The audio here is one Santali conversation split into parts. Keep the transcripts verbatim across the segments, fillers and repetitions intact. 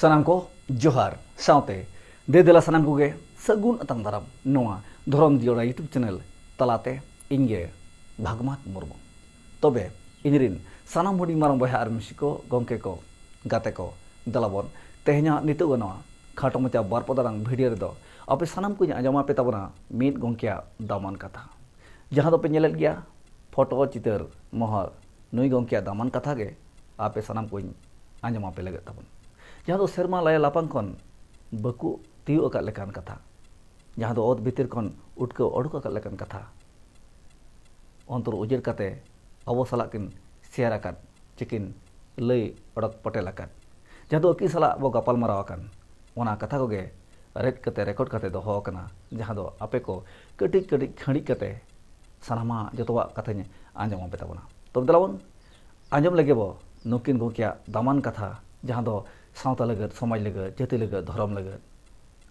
ᱥᱟᱱᱟᱢ ᱠᱚ ᱡᱚᱦᱟᱨ, ᱥᱟᱶᱛᱮ ᱫᱮ ᱫᱮᱞᱟ ᱥᱟᱱᱟᱢ ᱠᱚᱜᱮ ᱥᱟᱹᱜᱩᱱ ᱟᱛᱟᱝ ᱫᱟᱨᱟᱢ ᱱᱚᱣᱟ ᱫᱷᱚᱨᱚᱢ ᱡᱤᱭᱟᱹᱲᱟ YouTube ᱪᱮᱱᱮᱞ ᱛᱟᱞᱟᱛᱮ᱾ ᱤᱧ ᱜᱮ ᱵᱷᱟᱜᱽᱢᱟᱛ ᱢᱩᱨᱢᱩ᱾ ᱛᱚᱵᱮ ᱤᱧ ᱨᱤᱱ ᱥᱟᱱᱟᱢ ᱦᱩᱰᱤᱧ ᱢᱟᱨᱟᱝ ᱵᱚᱭᱦᱟ ᱟᱨ ᱢᱤᱥᱤ ᱠᱚ, ᱜᱚᱢᱠᱮ ᱠᱚ, ᱜᱟᱛᱮ ᱠᱚ, ᱫᱮᱞᱟ ᱵᱚᱱ ᱛᱮᱦᱮᱧᱟᱜ ᱱᱤᱛᱚᱜ ᱱᱚᱣᱟ ᱠᱷᱟᱴᱚ ᱢᱟᱪᱷᱟ ᱵᱟᱨ ᱯᱚᱫ ᱟᱲᱟᱝ ᱵᱷᱤᱰᱤᱭᱳ ᱨᱮᱫᱚ ᱟᱯᱮ ᱥᱟᱱᱟᱢ ᱠᱚᱧ ᱟᱸᱡᱚᱢ ᱟᱯᱮ ᱛᱟᱵᱚᱱᱟ ᱢᱤᱫ ᱜᱚᱢᱠᱮᱭᱟᱜ ᱫᱟᱢᱟᱱ ᱠᱟᱛᱷᱟ, ᱡᱟᱦᱟᱸ ᱫᱚᱯᱮ ᱧᱮᱞᱮᱫ ᱜᱮᱭᱟ ᱯᱷᱳᱴᱳ, ᱪᱤᱛᱟᱹᱨ, ᱢᱚᱦᱚᱨ᱾ ᱱᱩᱭ ᱜᱚᱢᱠᱮᱭᱟᱜ ᱫᱟᱢᱟᱱ ᱠᱟᱛᱷᱟ ᱜᱮ ᱟᱯᱮ ᱥᱟᱱᱟᱢ ᱠᱚᱧ ᱟᱸᱡᱚᱢ ᱟᱯᱮ ᱞᱟᱹᱜᱤᱫ ᱛᱟᱵᱚᱱ, ᱡᱟᱦᱟᱸ ᱫᱚ ᱥᱮᱨᱢᱟ ᱞᱟᱭ ᱞᱟᱯᱟᱝ ᱠᱷᱚᱱ ᱵᱟᱹᱠᱩ ᱛᱤᱭᱳᱜ ᱟᱠᱟᱫ ᱞᱮᱠᱟᱱ ᱠᱟᱛᱷᱟ, ᱡᱟᱦᱟᱸ ᱫᱚ ᱚᱛ ᱵᱷᱤᱛᱤᱨ ᱠᱷᱚᱱ ᱩᱴᱠᱟᱹᱣ ᱚᱰᱚᱠ ᱟᱠᱟᱫ ᱞᱮᱠᱟᱱ ᱠᱟᱛᱷᱟ᱾ ᱚᱱᱛᱚᱨ ᱩᱡᱟᱹᱲ ᱠᱟᱛᱮ ᱟᱵᱚ ᱥᱟᱞᱟᱜ ᱠᱤᱱ ᱥᱮᱭᱟᱨ ᱟᱠᱟᱫ, ᱪᱮᱠᱤᱱ ᱞᱟᱹᱭ ᱚᱰᱚᱠ ᱯᱚᱴᱮᱞ ᱟᱠᱟᱫ, ᱡᱟᱦᱟᱸ ᱫᱚ ᱟᱹᱠᱤᱱ ᱥᱟᱞᱟᱜ ᱵᱚ ᱜᱟᱯᱟᱞ ᱢᱟᱨᱟᱣ ᱟᱠᱟᱱ, ᱚᱱᱟ ᱠᱟᱛᱷᱟ ᱠᱚᱜᱮ ᱨᱮᱫ ᱠᱟᱛᱮ ᱨᱮᱠᱚᱨᱰ ᱠᱟᱛᱮ ᱫᱚᱦᱚ ᱟᱠᱟᱱᱟ, ᱡᱟᱦᱟᱸ ᱫᱚ ᱟᱯᱮ ᱠᱚ ᱠᱟᱹᱴᱤᱡ ᱠᱟᱹᱴᱤᱡ ᱠᱷᱟᱹᱲᱤᱡ ᱠᱟᱛᱮ ᱥᱟᱱᱟᱢᱟᱜ ᱡᱚᱛᱚᱣᱟᱜ ᱠᱟᱛᱷᱟᱧ ᱟᱸᱡᱚᱢ ᱟᱯᱮ ᱛᱟᱵᱚᱱᱟ᱾ ᱛᱚᱵᱮ ᱫᱮᱞᱟ ᱵᱚᱱ ᱟᱸᱡᱚᱢ ᱞᱮᱜᱮ ᱵᱚ ᱱᱩᱠᱤᱱ ᱜᱚᱢᱠᱮᱭᱟᱜ ᱫᱟᱢᱟᱱ ᱠᱟᱛᱷᱟ, ᱡᱟᱦᱟᱸ ᱫᱚ ᱥᱟᱶᱛᱟ ᱞᱟᱹᱜᱤᱫ, ᱥᱚᱢᱟᱡᱽ ᱞᱟᱹᱜᱤᱫ, ᱡᱟᱹᱛᱤ ᱞᱟᱹᱜᱤᱫ, ᱫᱷᱚᱨᱚᱢ ᱞᱟᱹᱜᱤᱫ,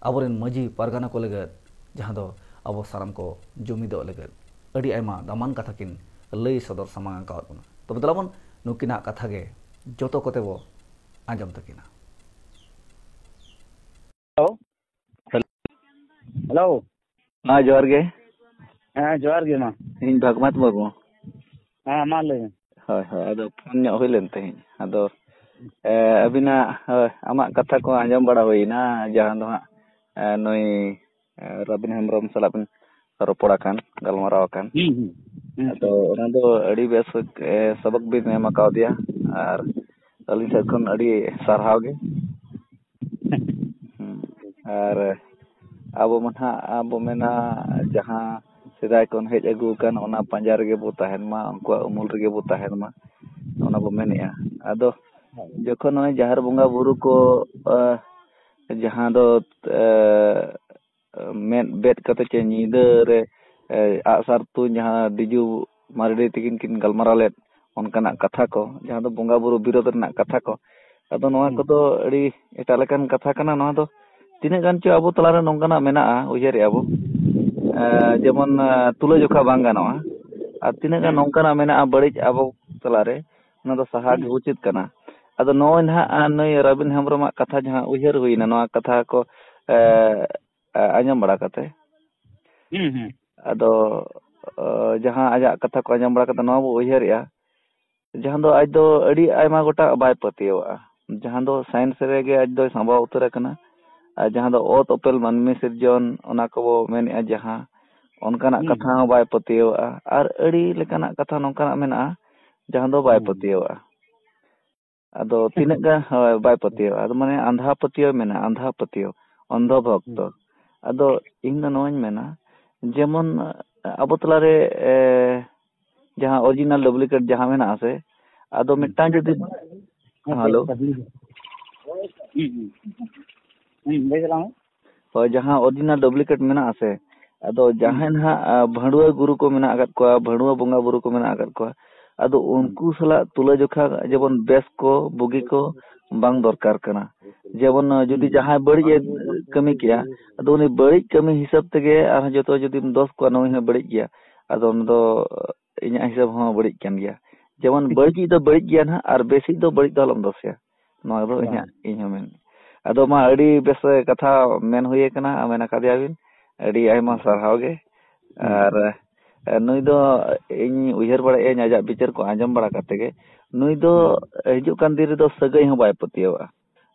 ᱟᱵᱚᱨᱮᱱ ᱢᱟᱹᱡᱷᱤ ᱯᱟᱨᱜᱟᱱᱟ ᱠᱚ ᱞᱟᱹᱜᱤᱫ, ᱡᱟᱦᱟᱸ ᱫᱚ ᱟᱵᱚ ᱥᱟᱱᱟᱢ ᱠᱚ ᱡᱩᱢᱤᱫᱚᱜ ᱞᱟᱹᱜᱤᱫ ᱟᱹᱰᱤ ᱟᱭᱢᱟ ᱫᱟᱢᱟᱱ ᱠᱟᱛᱷᱟ ᱠᱤᱱ ᱞᱟᱹᱭ ᱥᱚᱫᱚᱨ ᱥᱟᱢᱟᱝ ᱟᱠᱟᱣᱟᱫ ᱵᱚᱱᱟ᱾ ᱛᱚᱵᱮ ᱫᱮᱞᱟ ᱵᱚᱱ ᱱᱩᱠᱤᱱᱟᱜ ᱠᱟᱛᱷᱟ ᱜᱮ ᱡᱚᱛᱚ ᱠᱚᱛᱮ ᱵᱚ ᱟᱸᱡᱚᱢ ᱛᱟᱹᱠᱤᱱᱟ᱾ ᱦᱮᱞᱳ᱾ ᱦᱮᱞᱳ᱾ ᱦᱮᱸ, ᱡᱚᱦᱟᱨ ᱜᱮ᱾ ᱦᱮᱸ, ᱡᱚᱦᱟᱨ ᱜᱮ ᱢᱟ᱾ ᱤᱧ ᱵᱷᱟᱜᱽᱢᱟᱛ ᱢᱩᱨᱢᱩ᱾ ᱦᱮᱸ, ᱢᱟ ᱞᱟᱹᱭ ᱢᱮ᱾ ᱦᱳᱭ, ᱦᱳᱭ, ᱟᱫᱚ ᱯᱷᱳᱱ ᱧᱚᱜ ᱦᱩᱭ ᱞᱮᱱ ᱛᱟᱦᱮᱸᱫ᱾ ᱟᱫᱚ, ᱮ, ᱟᱹᱵᱤᱱᱟᱜ, ᱦᱳᱭ, ᱟᱢᱟᱜ ᱠᱟᱛᱷᱟ ᱠᱚ ᱟᱸᱡᱚᱢ ᱵᱟᱲᱟ ᱦᱩᱭᱱᱟ, ᱡᱟᱦᱟᱸ ᱫᱚ ᱦᱟᱸᱜ, ᱮ, ᱱᱩᱭ, ᱮ, ᱨᱚᱵᱤᱱ ᱦᱮᱢᱵᱨᱚᱢ ᱥᱟᱞᱟᱜ ᱵᱤᱱ ᱨᱚᱯᱚᱲ ᱟᱠᱟᱱ, ᱜᱟᱞᱢᱟᱨᱟᱣ ᱟᱠᱟᱱ᱾ ᱦᱩᱸ, ᱦᱩᱸ, ᱦᱩᱸ, ᱟᱫᱚ ᱚᱱᱟ ᱫᱚ ᱟᱹᱰᱤ ᱵᱮᱥ, ᱮ, ᱥᱚᱵᱚᱠ ᱵᱤᱱ ᱮᱢ ᱟᱠᱟᱣᱫᱮᱭᱟ, ᱟᱨ ᱟᱹᱞᱤᱧ ᱥᱮᱫ ᱠᱷᱚᱱ ᱟᱹᱰᱤ ᱥᱟᱨᱦᱟᱣ ᱜᱮ᱾ ᱦᱩᱸ᱾ ᱟᱨ ᱟᱵᱚ ᱢᱟ ᱱᱟᱦᱟᱜ ᱵᱚ ᱢᱮᱱᱟ, ᱡᱟᱦᱟᱸ ᱥᱮᱫᱟᱭ ᱠᱷᱚᱱ ᱦᱮᱡ ᱟᱹᱜᱩ ᱟᱠᱟᱱ, ᱚᱱᱟ ᱯᱟᱸᱡᱟ ᱨᱮᱜᱮ ᱵᱚ ᱛᱟᱦᱮᱱ ᱢᱟ, ᱩᱱᱠᱩᱣᱟᱜ ᱩᱢᱩᱞ ᱨᱮᱜᱮ ᱵᱚ ᱛᱟᱦᱮᱱ ᱢᱟ, ᱚᱱᱟ ᱵᱚ ᱢᱮᱱᱮᱜᱼᱟ᱾ ᱟᱫᱚ ᱡᱚᱠᱷᱚᱱ ᱱᱚᱜᱼᱚᱭ ᱡᱟᱦᱮᱨ ᱵᱚᱸᱜᱟ ᱵᱩᱨᱩ ᱠᱚ, ᱟ, ᱡᱟᱦᱟᱸ ᱫᱚ, ᱟ, ᱢᱮᱫ ᱵᱮᱫ ᱠᱟᱛᱮ ᱪᱮ ᱧᱤᱫᱟᱹ ᱨᱮ, ᱮ, ᱟᱜᱼᱥᱟᱨ ᱛᱩᱧ, ᱡᱟᱦᱟᱸ ᱵᱤᱡᱩ ᱢᱟᱨᱰᱤ ᱛᱟᱹᱠᱤᱱ ᱠᱤᱱ ᱜᱟᱞᱢᱟᱨᱟᱣ ᱞᱮᱫ, ᱚᱱᱠᱟᱱᱟᱜ ᱠᱟᱛᱷᱟ ᱠᱚ, ᱡᱟᱦᱟᱸ ᱫᱚ ᱵᱚᱸᱜᱟ ᱵᱩᱨᱩ ᱵᱤᱨᱳᱫ ᱨᱮᱱᱟᱜ ᱠᱟᱛᱷᱟ ᱠᱚ᱾ ᱟᱫᱚ ᱱᱚᱣᱟ ᱦᱩᱸ᱾ ᱠᱚᱫᱚ ᱟᱹᱰᱤ ᱮᱴᱟᱜ ᱞᱮᱠᱟᱱ ᱠᱟᱛᱷᱟ ᱠᱟᱱᱟ᱾ ᱱᱚᱣᱟ ᱫᱚ ᱛᱤᱱᱟᱹᱜ ᱜᱟᱱ ᱪᱚ ᱟᱵᱚ ᱛᱟᱞᱟᱨᱮ ᱱᱚᱝᱠᱟᱱᱟᱜ ᱢᱮᱱᱟᱜᱼᱟ, ᱩᱭᱦᱟᱹᱨᱮᱜᱼᱟ ᱵᱚ, ᱮ, ᱡᱮᱢᱚᱱ, ᱮ, ᱛᱩᱞᱟᱹᱡᱚᱠᱷᱟ ᱵᱟᱝ ᱜᱟᱱᱚᱜᱼᱟ᱾ ᱟᱨ ᱛᱤᱱᱟᱹᱜ ᱜᱟᱱ ᱦᱩᱸ᱾ ᱱᱚᱝᱠᱟᱱᱟᱜ ᱢᱮᱱᱟᱜᱼᱟ ᱵᱟᱹᱲᱤᱡ ᱟᱵᱚ ᱛᱟᱞᱟᱨᱮ, ᱚᱱᱟ ᱫᱚ ᱥᱟᱦᱟ ᱜᱮ ᱩᱪᱤᱛ ᱠᱟᱱᱟ᱾ ᱟᱫᱚ ᱱᱚᱜᱼᱚᱭ ᱱᱟᱦᱟᱜ, ᱟᱨ ᱱᱩᱭ ᱨᱟᱵᱤᱱ ᱦᱮᱢᱵᱨᱚᱢᱟᱜ ᱠᱟᱛᱷᱟ ᱡᱟᱦᱟᱸ ᱩᱭᱦᱟᱹᱨ ᱦᱩᱭᱱᱟ, ᱱᱚᱣᱟ ᱠᱟᱛᱷᱟ ᱠᱚ, ᱮ, ᱮ, ᱟᱸᱡᱚᱢ ᱵᱟᱲᱟ ᱠᱟᱛᱮ, ᱦᱩᱸ, ᱦᱩᱸ᱾ ᱟᱫᱚ, ᱚ, ᱡᱟᱦᱟᱸ ᱟᱡᱟᱜ ᱠᱟᱛᱷᱟ ᱠᱚ ᱟᱸᱡᱚᱢ ᱵᱟᱲᱟ ᱠᱟᱛᱮ ᱱᱚᱣᱟ ᱵᱚ ᱩᱭᱦᱟᱹᱨᱮᱜᱼᱟ, ᱡᱟᱦᱟᱸ ᱫᱚ ᱟᱡ ᱫᱚ ᱟᱹᱰᱤ ᱟᱭᱢᱟ ᱜᱚᱴᱟᱜ ᱵᱟᱭ ᱯᱟᱹᱛᱭᱟᱹᱣᱟᱜᱼᱟ, ᱡᱟᱦᱟᱸ ᱫᱚ ᱥᱟᱭᱮᱱᱥ ᱨᱮᱜᱮ ᱟᱡ ᱫᱚᱭ ᱥᱟᱸᱵᱟᱣ ᱩᱛᱟᱹᱨ ᱟᱠᱟᱱᱟ, ᱟᱨ ᱡᱟᱦᱟᱸ ᱫᱚ ᱚᱛ ᱚᱯᱮᱞ ᱢᱟᱹᱱᱢᱤ ᱥᱤᱨᱡᱚᱱ, ᱚᱱᱟ ᱠᱚᱵᱚ ᱢᱮᱱᱮᱜᱼᱟ ᱡᱟᱦᱟᱸ, ᱚᱱᱠᱟᱱᱟᱜ ᱦᱩᱸ, ᱠᱟᱛᱷᱟ ᱦᱩᱸ᱾ ᱦᱚᱸ ᱵᱟᱭ ᱯᱟᱹᱛᱭᱟᱹᱣᱟᱜᱼᱟ᱾ ᱟᱨ ᱟᱹᱰᱤ ᱞᱮᱠᱟᱱᱟᱜ ᱠᱟᱛᱷᱟ ᱱᱚᱝᱠᱟᱱᱟᱜ ᱢᱮᱱᱟᱜᱼᱟ, ᱡᱟᱦᱟᱸ ᱫᱚ ᱵᱟᱭ ᱦᱩᱸ, ᱦᱩᱸ᱾ ᱯᱟᱹᱛᱭᱟᱹᱣᱟᱜᱼᱟ᱾ ᱟᱫᱚ ᱛᱤᱱᱟᱹᱜ ᱜᱟᱱ, ᱦᱳᱭ, ᱵᱟᱭ ᱯᱟᱹᱛᱭᱟᱹᱣᱟ᱾ ᱟᱫᱚ ᱢᱟᱱᱮ ᱟᱸᱫᱷᱟ ᱯᱟᱹᱛᱭᱟᱹᱣ ᱢᱮᱱᱟᱜᱼᱟ, ᱟᱸᱫᱷᱟ ᱯᱟᱹᱛᱭᱟᱹᱣ, ᱚᱱᱫᱷᱚ ᱵᱷᱚᱠᱛᱚ᱾ ᱦᱩᱸ᱾ ᱟᱫᱚ ᱤᱧ ᱫᱚ ᱱᱚᱣᱟᱧ ᱢᱮᱱᱟ, ᱡᱮᱢᱚᱱ ᱟᱵᱚ ᱛᱟᱞᱟᱨᱮ, ᱮ, ᱡᱟᱦᱟᱸ original duplicate ᱡᱟᱦᱟᱸ ᱢᱮᱱᱟᱜᱼᱟ ᱥᱮ, ᱟᱫᱚ ᱦᱩᱸ᱾ ᱢᱤᱫᱴᱟᱝ ᱡᱩᱫᱤ, ᱦᱮᱸ, ᱦᱮᱞᱳ᱾ ᱦᱩᱸ, ᱦᱩᱸ᱾ ᱦᱩᱸ, ᱞᱟᱹᱭ ᱛᱟᱞᱟᱝ ᱢᱮ᱾ ᱦᱳᱭ, ᱡᱟᱦᱟᱸ original duplicate ᱢᱮᱱᱟᱜᱼᱟ ᱥᱮ, ᱟᱫᱚ ᱦᱩᱸ᱾ ᱡᱟᱦᱟᱸᱭ ᱱᱟᱦᱟᱜ, ᱟ, ᱵᱷᱟᱹᱲᱩᱣᱟᱹ ᱜᱩᱨᱩ ᱠᱚ ᱢᱮᱱᱟᱜ ᱟᱠᱟᱫ ᱠᱚᱣᱟ, ᱵᱷᱟᱹᱲᱩᱣᱟᱹ ᱵᱚᱸᱜᱟ ᱵᱩᱨᱩ ᱠᱚ ᱢᱮᱱᱟᱜ ᱟᱠᱟᱫ ᱠᱚᱣᱟ, ᱟᱫᱚ ᱦᱩᱸ᱾ ᱩᱱᱠᱩ ᱥᱟᱞᱟᱜ ᱛᱩᱞᱟᱹᱡᱚᱠᱷᱟ ᱡᱮᱢᱚᱱ ᱵᱮᱥ ᱠᱚ, ᱵᱩᱜᱤ ᱠᱚ ᱵᱟᱝ ᱫᱚᱨᱠᱟᱨ ᱠᱟᱱᱟ᱾ ᱡᱮᱢᱚᱱ, ᱟ, ᱡᱩᱫᱤ ᱦᱩᱸ᱾ ᱡᱟᱦᱟᱸᱭ ᱵᱟᱹᱲᱤᱡ ᱮ ᱠᱟᱹᱢᱤ ᱠᱮᱜᱼᱟ, ᱟᱫᱚ ᱩᱱᱤ ᱵᱟᱹᱲᱤᱡ ᱠᱟᱹᱢᱤ ᱦᱤᱥᱟᱹᱵ ᱛᱮᱜᱮ ᱟᱨᱦᱚᱸ ᱡᱚᱛᱚ ᱡᱩᱫᱤᱢ ᱫᱳᱥ ᱠᱚᱣᱟ, ᱱᱩᱭ ᱦᱚᱸ ᱵᱟᱹᱲᱤᱡ ᱜᱮᱭᱟ, ᱟᱫᱚ ᱚᱱᱟ ᱫᱚ ᱤᱧᱟᱹᱜ ᱦᱤᱥᱟᱹᱵ ᱦᱚᱸ ᱵᱟᱹᱲᱤᱡ ᱠᱟᱱ ᱜᱮᱭᱟ᱾ ᱡᱮᱢᱚᱱ ᱵᱟᱹᱲᱤᱡ ᱫᱚ ᱵᱟᱹᱲᱤᱡ ᱜᱮᱭᱟ ᱱᱟᱦᱟᱜ, ᱟᱨ ᱵᱮᱥᱤᱡ ᱫᱚ ᱵᱟᱹᱲᱤᱡ ᱫᱚ ᱟᱞᱚᱢ ᱫᱳᱥᱮᱭᱟ᱾ ᱱᱚᱣᱟ ᱫᱚ ᱵᱟᱝ᱾ ᱤᱧᱟᱹᱜ, ᱤᱧ ᱦᱚᱸ ᱢᱮᱱ᱾ ᱟᱫᱚ ᱢᱟ, ᱟᱹᱰᱤ ᱵᱮᱥ ᱠᱟᱛᱷᱟ ᱢᱮᱱ ᱦᱩᱭ ᱟᱠᱟᱱᱟ, ᱢᱮᱱ ᱟᱠᱟᱫᱮᱭᱟ ᱵᱤᱱ᱾ ᱟᱹᱰᱤ ᱟᱭᱢᱟ ᱦᱩᱸ᱾ ᱥᱟᱨᱦᱟᱣ ᱜᱮ᱾ ᱦᱩᱸ᱾ ᱟᱨ, ᱮ, ᱱᱩᱭ ᱫᱚ ᱤᱧ ᱩᱭᱦᱟᱹᱨ ᱵᱟᱲᱟᱭᱮᱫᱼᱟᱹᱧ, ᱟᱡᱟᱜ ᱵᱤᱪᱟᱹᱨ ᱠᱚ ᱟᱸᱡᱚᱢ ᱵᱟᱲᱟ ᱠᱟᱛᱮ ᱜᱮ, ᱱᱩᱭ ᱫᱚ ᱦᱩᱸ᱾ ᱦᱤᱡᱩᱜ ᱠᱟᱱ ᱫᱤᱱ ᱨᱮᱫᱚ ᱥᱟᱹᱜᱟᱹᱭ ᱦᱚᱸ ᱵᱟᱭ ᱯᱟᱹᱛᱭᱟᱹᱣᱟᱜᱼᱟ᱾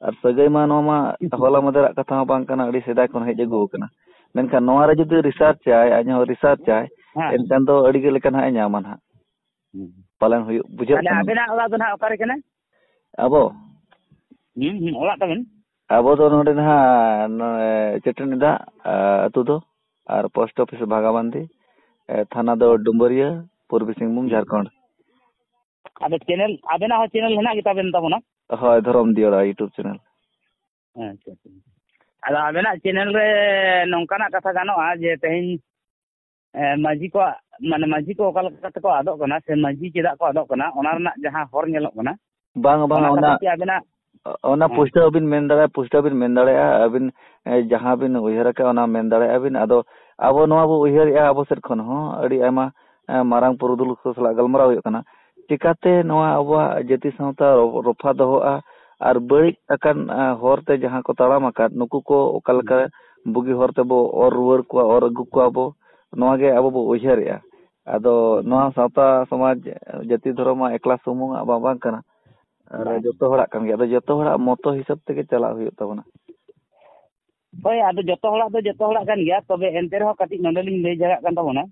ᱟᱨ ᱥᱟᱹᱜᱟᱹᱭ ᱢᱟ ᱱᱚᱣᱟ ᱢᱟ ᱦᱚᱞᱟ ᱢᱟᱫᱷᱮᱨᱟᱜ ᱠᱟᱛᱷᱟ ᱦᱚᱸ ᱵᱟᱝ ᱠᱟᱱᱟ, ᱟᱹᱰᱤ ᱥᱮᱫᱟᱭ ᱠᱷᱚᱱ ᱦᱮᱡ ᱟᱹᱜᱩ ᱟᱠᱟᱱᱟ᱾ ᱢᱮᱱᱠᱷᱟᱱ ᱱᱚᱣᱟ ᱨᱮ ᱡᱩᱫᱤ research ᱟᱭ, ᱟᱡ ᱦᱚᱸ research ᱟᱭ, ᱦᱮᱸ᱾ ᱮᱱᱠᱷᱟᱱ ᱫᱚ ᱟᱹᱰᱤ ᱜᱮ ᱞᱮᱠᱟ ᱱᱟᱦᱟᱜ ᱮ ᱧᱟᱢᱟ ᱱᱟᱦᱟᱜ᱾ ᱦᱩᱸ᱾ ᱯᱟᱞᱮᱱ ᱦᱩᱭᱩᱜ, ᱵᱩᱡᱷᱟᱹᱜ ᱛᱟᱦᱞᱮ ᱠᱟᱱᱟ᱾ ᱟᱵᱮᱱᱟᱜ ᱚᱲᱟᱜ ᱫᱚ ᱱᱟᱦᱟᱜ ᱚᱠᱟᱨᱮ ᱠᱟᱱᱟ? ᱟᱵᱚ? ᱦᱩᱸ, ᱦᱩᱸ, ᱚᱲᱟᱜ ᱛᱟᱵᱮᱱ? ᱟᱵᱚ ᱫᱚ ᱱᱚᱰᱮ ᱱᱟᱦᱟᱜ, ᱱᱚᱜᱼᱚᱭ ᱪᱟᱹᱴᱟᱹᱱᱤ ᱫᱟᱜ, ᱟ, ᱟᱹᱛᱩ ᱫᱚ, ᱟᱨ post office ᱵᱷᱟᱜᱟᱵᱟᱱᱫᱤ, ᱮ, ᱛᱷᱟᱱᱟ ᱫᱚ ᱰᱩᱢᱵᱟᱹᱨᱤᱭᱟᱹ, ᱯᱩᱨᱵᱤ ᱥᱤᱝᱵᱷᱩᱢ, ᱦᱩᱸ᱾ ᱡᱷᱟᱨᱠᱷᱚᱸᱰ᱾ ᱟᱫᱚ channel, ᱟᱵᱮᱱᱟᱜ ᱦᱚᱸ channel ᱦᱮᱱᱟᱜ ᱜᱮ ᱛᱟᱵᱮᱱ ᱛᱟᱵᱚᱱᱟ? ᱦᱳᱭ, ᱫᱷᱚᱨᱚᱢ ᱫᱤᱭᱚᱲᱟ YouTube channel᱾ ᱟᱪᱪᱷᱟ, ᱟᱪᱪᱷᱟ᱾ ᱟᱫᱚ ᱟᱵᱮᱱᱟᱜ channel ᱨᱮ ᱱᱚᱝᱠᱟᱱᱟᱜ ᱠᱟᱛᱷᱟ ᱜᱟᱱᱚᱜᱼᱟ ᱡᱮ ᱛᱮᱦᱮᱧ, ᱮ, ᱢᱟᱹᱡᱷᱤ ᱠᱚᱣᱟᱜ, ᱢᱟᱱᱮ ᱢᱟᱹᱡᱷᱤ ᱠᱚ ᱚᱠᱟ ᱞᱮᱠᱟ ᱛᱮᱠᱚ ᱟᱫᱚᱜ ᱠᱟᱱᱟ ᱥᱮ ᱢᱟᱹᱡᱷᱤ ᱪᱮᱫᱟᱜ ᱠᱚ ᱟᱫᱚᱜ ᱠᱟᱱᱟ, ᱚᱱᱟ ᱨᱮᱱᱟᱜ ᱡᱟᱦᱟᱸ ᱦᱚᱨ ᱧᱮᱞᱚᱜ ᱠᱟᱱᱟ, ᱵᱟᱝ, ᱵᱟᱝ, ᱚᱱᱟ ᱚᱱᱟ, ᱠᱷᱟᱹᱛᱤᱨ ᱛᱮ ᱟᱵᱮᱱᱟᱜ ᱚᱱᱟ ᱦᱮᱸ᱾ ᱯᱩᱥᱴᱟᱹᱣ ᱵᱤᱱ ᱢᱮᱱ ᱫᱟᱲᱮᱭᱟᱜᱼᱟ, ᱯᱩᱥᱴᱟᱹᱣ ᱵᱤᱱ ᱢᱮᱱ ᱫᱟᱲᱮᱭᱟᱜᱼᱟ ᱟᱹᱵᱤᱱ, ᱮ, ᱡᱟᱦᱟᱸ ᱵᱤᱱ ᱩᱭᱦᱟᱹᱨ ᱟᱠᱟᱫᱼᱟ, ᱚᱱᱟ ᱢᱮᱱ ᱫᱟᱲᱮᱭᱟᱜᱼᱟ ᱵᱤᱱ᱾ ᱟᱫᱚ ᱟᱵᱚ ᱱᱚᱣᱟ ᱵᱚ ᱩᱭᱦᱟᱹᱨᱮᱜᱼᱟ, ᱟᱵᱚ ᱥᱮᱫ ᱠᱷᱚᱱ ᱦᱚᱸ ᱟᱹᱰᱤ ᱟᱭᱢᱟ, ᱮ, ᱢᱟᱨᱟᱝ ᱯᱩᱨᱩᱫᱷᱩᱞ ᱠᱚ ᱥᱟᱞᱟᱜ ᱜᱟᱞᱢᱟᱨᱟᱣ ᱦᱩᱭᱩᱜ ᱠᱟᱱᱟ᱾ ᱪᱤᱠᱟᱛᱮ ᱱᱚᱣᱟ ᱟᱵᱚᱣᱟᱜ ᱡᱟᱹᱛᱤ ᱥᱟᱶᱛᱟ ᱨᱚ-, ᱨᱚᱯᱷᱟ ᱫᱚᱦᱚᱜᱼᱟ? ᱟᱨ ᱵᱟᱹᱲᱤᱡ ᱟᱠᱟᱱ, ᱟ, ᱦᱚᱨ ᱛᱮ ᱡᱟᱦᱟᱸ ᱠᱚ ᱛᱟᱲᱟᱢ ᱟᱠᱟᱫ, ᱱᱩᱠᱩ ᱠᱚ ᱚᱠᱟ ᱞᱮᱠᱟ ᱵᱩᱜᱤ ᱦᱚᱨ ᱛᱮᱵᱚ ᱚᱨ ᱨᱩᱣᱟᱹᱲ ᱠᱚᱣᱟ, ᱚᱨ ᱟᱹᱜᱩ ᱠᱚᱣᱟ ᱵᱚ, ᱱᱚᱣᱟ ᱜᱮ ᱟᱵᱚ ᱵᱚ ᱩᱭᱦᱟᱹᱨᱮᱜᱼᱟ᱾ ᱟᱫᱚ ᱱᱚᱣᱟ ᱥᱟᱶᱛᱟ ᱥᱚᱢᱟᱡᱽ, ᱡᱟᱹᱛᱤ ᱫᱷᱚᱨᱚᱢ ᱢᱟ ᱮᱠᱞᱟ ᱥᱩᱢᱩᱝ ᱟᱜ ᱢᱟ ᱵᱟᱝ ᱠᱟᱱᱟ, ᱟᱨ ᱵᱟᱝ᱾ ᱡᱚᱛᱚ ᱦᱚᱲᱟᱜ ᱠᱟᱱ ᱜᱮᱭᱟ᱾ ᱟᱫᱚ ᱡᱚᱛᱚ ᱦᱚᱲᱟᱜ ᱢᱚᱛᱚ ᱦᱤᱥᱟᱹᱵ ᱛᱮᱜᱮ ᱪᱟᱞᱟᱜ ᱦᱩᱭᱩᱜ ᱛᱟᱵᱚᱱᱟ᱾ ᱦᱳᱭ, ᱟᱫᱚ ᱡᱚᱛᱚ ᱦᱚᱲᱟᱜ ᱫᱚ ᱡᱚᱛᱚ ᱦᱚᱲᱟᱜ ᱠᱟᱱ ᱜᱮᱭᱟ, ᱛᱚᱵᱮ ᱮᱱᱛᱮ ᱨᱮᱦᱚᱸ ᱠᱟᱹᱴᱤᱡ ᱱᱚᱰᱮ ᱞᱤᱧ ᱞᱟᱹᱭ ᱡᱟᱜᱟᱜ ᱠᱟᱱ ᱛᱟᱵᱚᱱᱟ᱾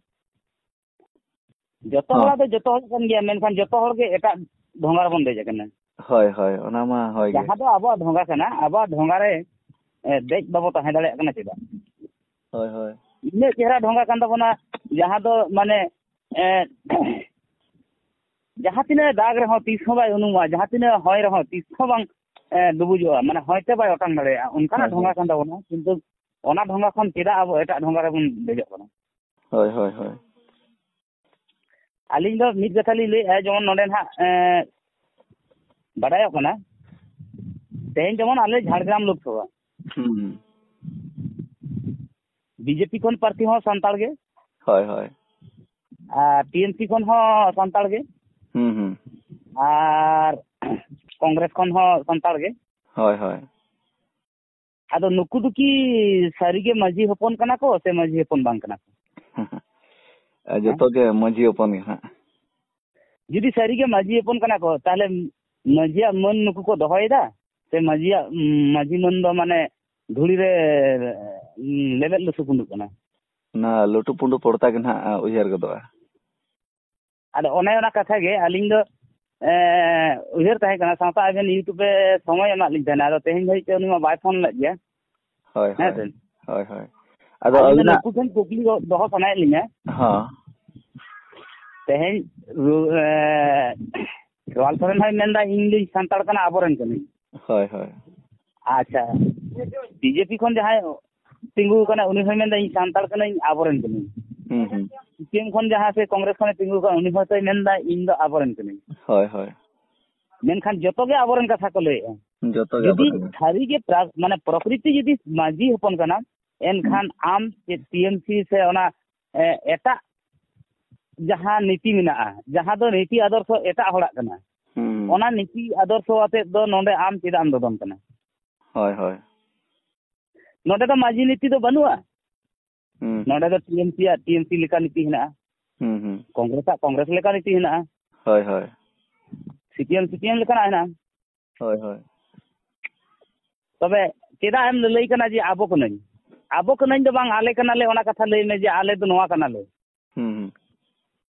ᱡᱚᱛᱚ ᱦᱚᱸ᱾ ᱦᱚᱲᱟᱜ ᱫᱚ ᱡᱚᱛᱚ ᱦᱚᱲᱟᱜ ᱠᱟᱱ ᱜᱮᱭᱟ, ᱢᱮᱱᱠᱷᱟᱱ ᱡᱚᱛᱚ ᱦᱚᱲ ᱜᱮ ᱮᱴᱟᱜ ᱰᱷᱚᱸᱜᱟ ᱨᱮᱵᱚᱱ ᱫᱮᱡ ᱟᱠᱟᱱᱟ᱾ ᱦᱳᱭ, ᱦᱳᱭ, ᱚᱱᱟ ᱢᱟ ᱦᱳᱭ ᱜᱮ᱾ ᱡᱟᱦᱟᱸ ᱫᱚ ᱟᱵᱚᱣᱟᱜ ᱰᱷᱚᱸᱜᱟ ᱠᱟᱱᱟ, ᱟᱵᱚᱣᱟᱜ ᱰᱷᱚᱸᱜᱟ ᱨᱮ, ᱮ, ᱫᱮᱡ ᱵᱟᱵᱚ ᱛᱟᱦᱮᱸ ᱫᱟᱲᱮᱭᱟᱜ ᱠᱟᱱᱟ ᱪᱮᱫᱟᱜ? ᱦᱳᱭ, ᱦᱳᱭ᱾ ᱩᱱᱟᱹᱜ ᱪᱮᱦᱨᱟ ᱰᱷᱚᱸᱜᱟ ᱠᱟᱱ ᱛᱟᱵᱚᱱᱟ, ᱡᱟᱦᱟᱸ ᱫᱚ ᱢᱟᱱᱮ, ᱮ, ᱡᱟᱦᱟᱸ ᱛᱤᱱᱟᱹᱜ ᱫᱟᱜ ᱨᱮᱦᱚᱸ ᱛᱤᱥ ᱦᱚᱸ ᱵᱟᱭ ᱩᱱᱩᱢᱚᱜᱼᱟ, ᱡᱟᱦᱟᱸ ᱛᱤᱱᱟᱹᱜ ᱦᱚᱭ ᱨᱮᱦᱚᱸ ᱛᱤᱥ ᱦᱚᱸ ᱵᱟᱝ, ᱮ, ᱰᱩᱵᱩᱡᱚᱜᱼᱟ, ᱢᱟᱱᱮ ᱦᱚᱭ ᱛᱮ ᱵᱟᱭ ᱚᱴᱟᱝ ᱫᱟᱲᱮᱭᱟᱜᱼᱟ, ᱚᱱᱠᱟᱱᱟᱜ ᱦᱳᱭ, ᱰᱷᱚᱸᱜᱟ ᱦᱳᱭ᱾ ᱠᱟᱱ ᱛᱟᱵᱚᱱᱟ᱾ ᱠᱤᱱᱛᱩ ᱚᱱᱟ ᱰᱷᱚᱸᱜᱟ ᱠᱷᱚᱱ ᱪᱮᱫᱟᱜ ᱟᱵᱚ ᱮᱴᱟᱜ ᱰᱷᱚᱸᱜᱟ ᱨᱮᱵᱚᱱ ᱫᱮᱡᱚᱜ ᱠᱟᱱᱟ? ᱦᱳᱭ, ᱦᱳᱭ, ᱦᱳᱭ᱾ ᱟᱹᱞᱤᱧ ᱫᱚ ᱢᱤᱫ ᱠᱟᱛᱷᱟ ᱞᱤᱧ ᱞᱟᱹᱭᱮᱫᱼᱟ, ᱡᱮᱢᱚᱱ ᱱᱚᱰᱮ ᱱᱟᱦᱟᱜ, ᱮᱸ, ᱵᱟᱰᱟᱭᱚᱜ ᱠᱟᱱᱟ, ᱛᱮᱦᱮᱧ ᱡᱮᱢᱚᱱ ᱟᱞᱮ ᱡᱷᱟᱲᱜᱨᱟᱢ ᱞᱳᱠᱥᱚᱵᱷᱟ, ᱦᱩᱸ, ᱦᱩᱸ᱾ ᱵᱤᱡᱮᱯᱤ ᱠᱷᱚᱱ ᱯᱨᱟᱨᱛᱷᱤ ᱦᱚᱸ ᱥᱟᱱᱛᱟᱲ ᱜᱮ᱾ ᱦᱳᱭ, ᱦᱳᱭ᱾ ᱟᱨ ᱴᱤ ᱮᱢ ᱥᱤ ᱠᱷᱚᱱ ᱦᱚᱸ ᱥᱟᱱᱛᱟᱲ ᱜᱮ᱾ ᱦᱩᱸ, ᱦᱩᱸ᱾ ᱟᱨ ᱠᱚᱝᱜᱨᱮᱥ ᱠᱷᱚᱱ ᱦᱚᱸ ᱥᱟᱱᱛᱟᱲ ᱜᱮ᱾ ᱦᱳᱭ, ᱦᱳᱭ᱾ ᱟᱫᱚ ᱱᱩᱠᱩ ᱫᱚ ᱠᱤ ᱥᱟᱹᱨᱤᱜᱮ ᱢᱟᱹᱡᱷᱤ ᱦᱚᱯᱚᱱ ᱠᱟᱱᱟ ᱠᱚ ᱥᱮ ᱢᱟᱹᱡᱷᱤ ᱦᱚᱯᱚᱱ ᱵᱟᱝ ᱠᱟᱱᱟ ᱠᱚ? ᱟᱨ ᱡᱚᱛᱚ ᱜᱮ ᱢᱟᱹᱡᱷᱤ ᱦᱚᱯᱚᱱ ᱜᱮ ᱦᱟᱸᱜ᱾ ᱡᱩᱫᱤ ᱥᱟᱹᱨᱤᱜᱮ ᱢᱟᱹᱡᱷᱤ ᱦᱚᱯᱚᱱ ᱠᱟᱱᱟ ᱠᱚ, ᱛᱟᱦᱞᱮ ᱢᱟᱹᱡᱷᱤᱭᱟᱜ ᱢᱟᱹᱱ ᱱᱩᱠᱩ ᱠᱚ ᱫᱚᱦᱚᱭᱮᱫᱟ ᱥᱮ ᱢᱟᱹᱡᱷᱤᱭᱟᱜ, ᱢᱟᱹᱡᱷᱤ ᱢᱟᱹᱱ ᱫᱚ ᱢᱟᱱᱮ ᱫᱷᱩᱲᱤ ᱨᱮ, ᱩᱸ, ᱞᱮᱵᱮᱫ ᱞᱩᱥᱩ ᱠᱩᱸᱰᱩᱜ ᱠᱟᱱᱟ? ᱚᱱᱟ ᱞᱩᱴᱩ ᱯᱩᱸᱰᱩ ᱯᱚᱲᱛᱟ ᱜᱮ ᱱᱟᱦᱟᱜ ᱩᱭᱦᱟᱹᱨ ᱜᱚᱫᱚᱜᱼᱟ᱾ ᱟᱫᱚ ᱚᱱᱮ ᱚᱱᱟ ᱠᱟᱛᱷᱟ ᱜᱮ ᱟᱹᱞᱤᱧ ᱫᱚ, ᱮᱸ, ᱩᱭᱦᱟᱹᱨ ᱛᱟᱦᱮᱸ ᱠᱟᱱᱟ, ᱥᱟᱶᱛᱟ ᱟᱵᱮᱱ YouTube ᱨᱮ ᱥᱚᱢᱚᱭ ᱮᱢᱟᱜ ᱞᱤᱧ ᱛᱟᱦᱮᱱᱟ, ᱟᱫᱚ ᱛᱮᱦᱮᱧ ᱫᱷᱟᱹᱵᱤᱡ ᱛᱮ ᱩᱱᱤ ᱢᱟ ᱵᱟᱭ ᱯᱷᱳᱱ ᱞᱮᱫ ᱜᱮᱭᱟ᱾ ᱦᱳᱭ, ᱦᱮᱸ ᱦᱳᱭ᱾ ᱥᱮ? ᱦᱳᱭ, ᱦᱳᱭ᱾ ᱟᱫᱚ ᱟᱹᱞᱤᱧ ᱫᱚ ᱟᱹᱵᱤᱱᱟᱜ ᱱᱩᱠᱩ ᱴᱷᱮᱱ ᱠᱩᱠᱞᱤ ᱫᱚ-, ᱫᱚᱦᱚ ᱥᱟᱱᱟᱭᱮᱫ ᱞᱤᱧᱟ᱾ ᱦᱚᱸ᱾ ᱛᱮᱦᱮᱧ ᱨᱩ-, ᱮᱸ, ᱞᱟᱞ ᱥᱚᱨᱮᱱ ᱦᱚᱸᱭ ᱢᱮᱱᱫᱟ, "ᱤᱧ ᱫᱚᱧ ᱥᱟᱱᱛᱟᱲ ᱠᱟᱱᱟ, ᱟᱵᱚᱨᱮᱱ ᱠᱟᱹᱱᱟᱹᱧ᱾" ᱦᱳᱭ, ᱦᱳᱭ᱾ ᱟᱪᱪᱷᱟ, ᱵᱤᱡᱮᱯᱤ ᱠᱷᱚᱱ ᱡᱟᱦᱟᱸᱭ ᱛᱤᱸᱜᱩ ᱟᱠᱟᱱᱟ, ᱩᱱᱤ ᱦᱚᱸᱭ ᱢᱮᱱᱫᱟ, "ᱤᱧ ᱥᱟᱱᱛᱟᱲ ᱠᱟᱹᱱᱟᱹᱧ, ᱟᱵᱚᱨᱮᱱ ᱠᱟᱹᱱᱟᱹᱧ᱾" ᱦᱩᱸ, ᱦᱩᱸ᱾ ᱥᱤ ᱯᱤ ᱮᱢ ᱠᱷᱚᱱ ᱡᱟᱦᱟᱸ ᱥᱮ ᱠᱚᱝᱜᱨᱮᱥ ᱠᱷᱚᱱᱮ ᱛᱤᱸᱜᱩ ᱟᱠᱟᱱᱟ, ᱩᱱᱤ ᱦᱚᱸᱛᱚᱭ ᱢᱮᱱᱫᱟ, "ᱤᱧ ᱫᱚ ᱟᱵᱚᱨᱮᱱ ᱠᱟᱹᱱᱟᱹᱧ᱾" ᱦᱳᱭ, ᱦᱳᱭ᱾ ᱢᱮᱱᱠᱷᱟᱱ ᱡᱚᱛᱚ ᱜᱮ ᱟᱵᱚᱨᱮᱱ ᱠᱟᱛᱷᱟ ᱠᱚ ᱞᱟᱹᱭᱮᱜᱼᱟ᱾ ᱡᱚᱛᱚ ᱜᱮ ᱡᱩᱫᱤ ᱟᱵᱚᱨᱮᱱ᱾ ᱥᱟᱹᱨᱤ ᱜᱮ ᱯᱨᱟ-, ᱢᱟᱱᱮ ᱯᱨᱚᱠᱨᱤᱛᱤ ᱡᱩᱫᱤ ᱢᱟᱹᱡᱷᱤ ᱦᱚᱯᱚᱱ ᱠᱟᱱᱟᱢ, ᱮᱱᱠᱷᱟᱱ ᱦᱩᱸ᱾ ᱟᱢ ᱪᱮᱫ ᱴᱤ ᱮᱢ ᱥᱤ ᱥᱮ ᱚᱱᱟ, ᱮ, ᱮᱴᱟᱜ ᱡᱟᱦᱟᱸ ᱱᱤᱛᱤ ᱢᱮᱱᱟᱜᱼᱟ, ᱡᱟᱦᱟᱸ ᱫᱚ ᱱᱤᱛᱤ ᱟᱫᱚᱨᱥᱚ ᱮᱴᱟᱜ ᱦᱚᱲᱟᱜ ᱠᱟᱱᱟ, ᱦᱩᱸ᱾ ᱚᱱᱟ ᱱᱤᱛᱤ ᱟᱫᱚᱨᱥᱚ ᱟᱛᱮᱫ ᱫᱚ ᱱᱚᱰᱮ ᱟᱢ ᱪᱮᱫᱟᱜ ᱮᱢ ᱫᱚᱫᱚᱱ ᱠᱟᱱᱟ? ᱦᱳᱭ, ᱦᱳᱭ᱾ ᱱᱚᱰᱮ ᱫᱚ ᱢᱟᱹᱡᱷᱤ ᱱᱤᱛᱤ ᱫᱚ ᱵᱟᱹᱱᱩᱜᱼᱟ᱾ ᱦᱩᱸ᱾ ᱱᱚᱰᱮ ᱫᱚ ᱴᱤ ᱮᱢ ᱥᱤ ᱟᱜ ᱴᱤ ᱮᱢ ᱥᱤ ᱞᱮᱠᱟ ᱱᱤᱛᱤ ᱦᱮᱱᱟᱜᱼᱟ᱾ ᱦᱩᱸ, ᱦᱩᱸ᱾ ᱠᱚᱝᱜᱨᱮᱥ ᱟᱜ ᱠᱚᱝᱜᱨᱮᱥ ᱞᱮᱠᱟ ᱱᱤᱛᱤ ᱦᱮᱱᱟᱜᱼᱟ᱾ ᱦᱳᱭ, ᱦᱳᱭ᱾ C P M C P M ᱞᱮᱠᱟᱱᱟᱜ ᱦᱮᱱᱟᱜᱼᱟ᱾ ᱦᱳᱭ, ᱦᱳᱭ᱾ ᱛᱚᱵᱮ ᱪᱮᱫᱟᱜ ᱮᱢ ᱞᱟᱹᱞᱟᱹᱭ ᱠᱟᱱᱟ ᱡᱮ ᱟᱵᱚ ᱠᱟᱹᱱᱟᱹᱧ? ᱟᱵᱚ ᱠᱟᱹᱱᱟᱹᱧ ᱫᱚ ᱵᱟᱝ, ᱟᱞᱮ ᱠᱟᱱᱟᱞᱮ, ᱚᱱᱟ ᱠᱟᱛᱷᱟ ᱞᱟᱹᱭ ᱢᱮ ᱡᱮ ᱟᱞᱮ ᱫᱚ ᱱᱚᱣᱟ ᱠᱟᱱᱟᱞᱮ᱾ ᱦᱩᱸ, ᱦᱩᱸ᱾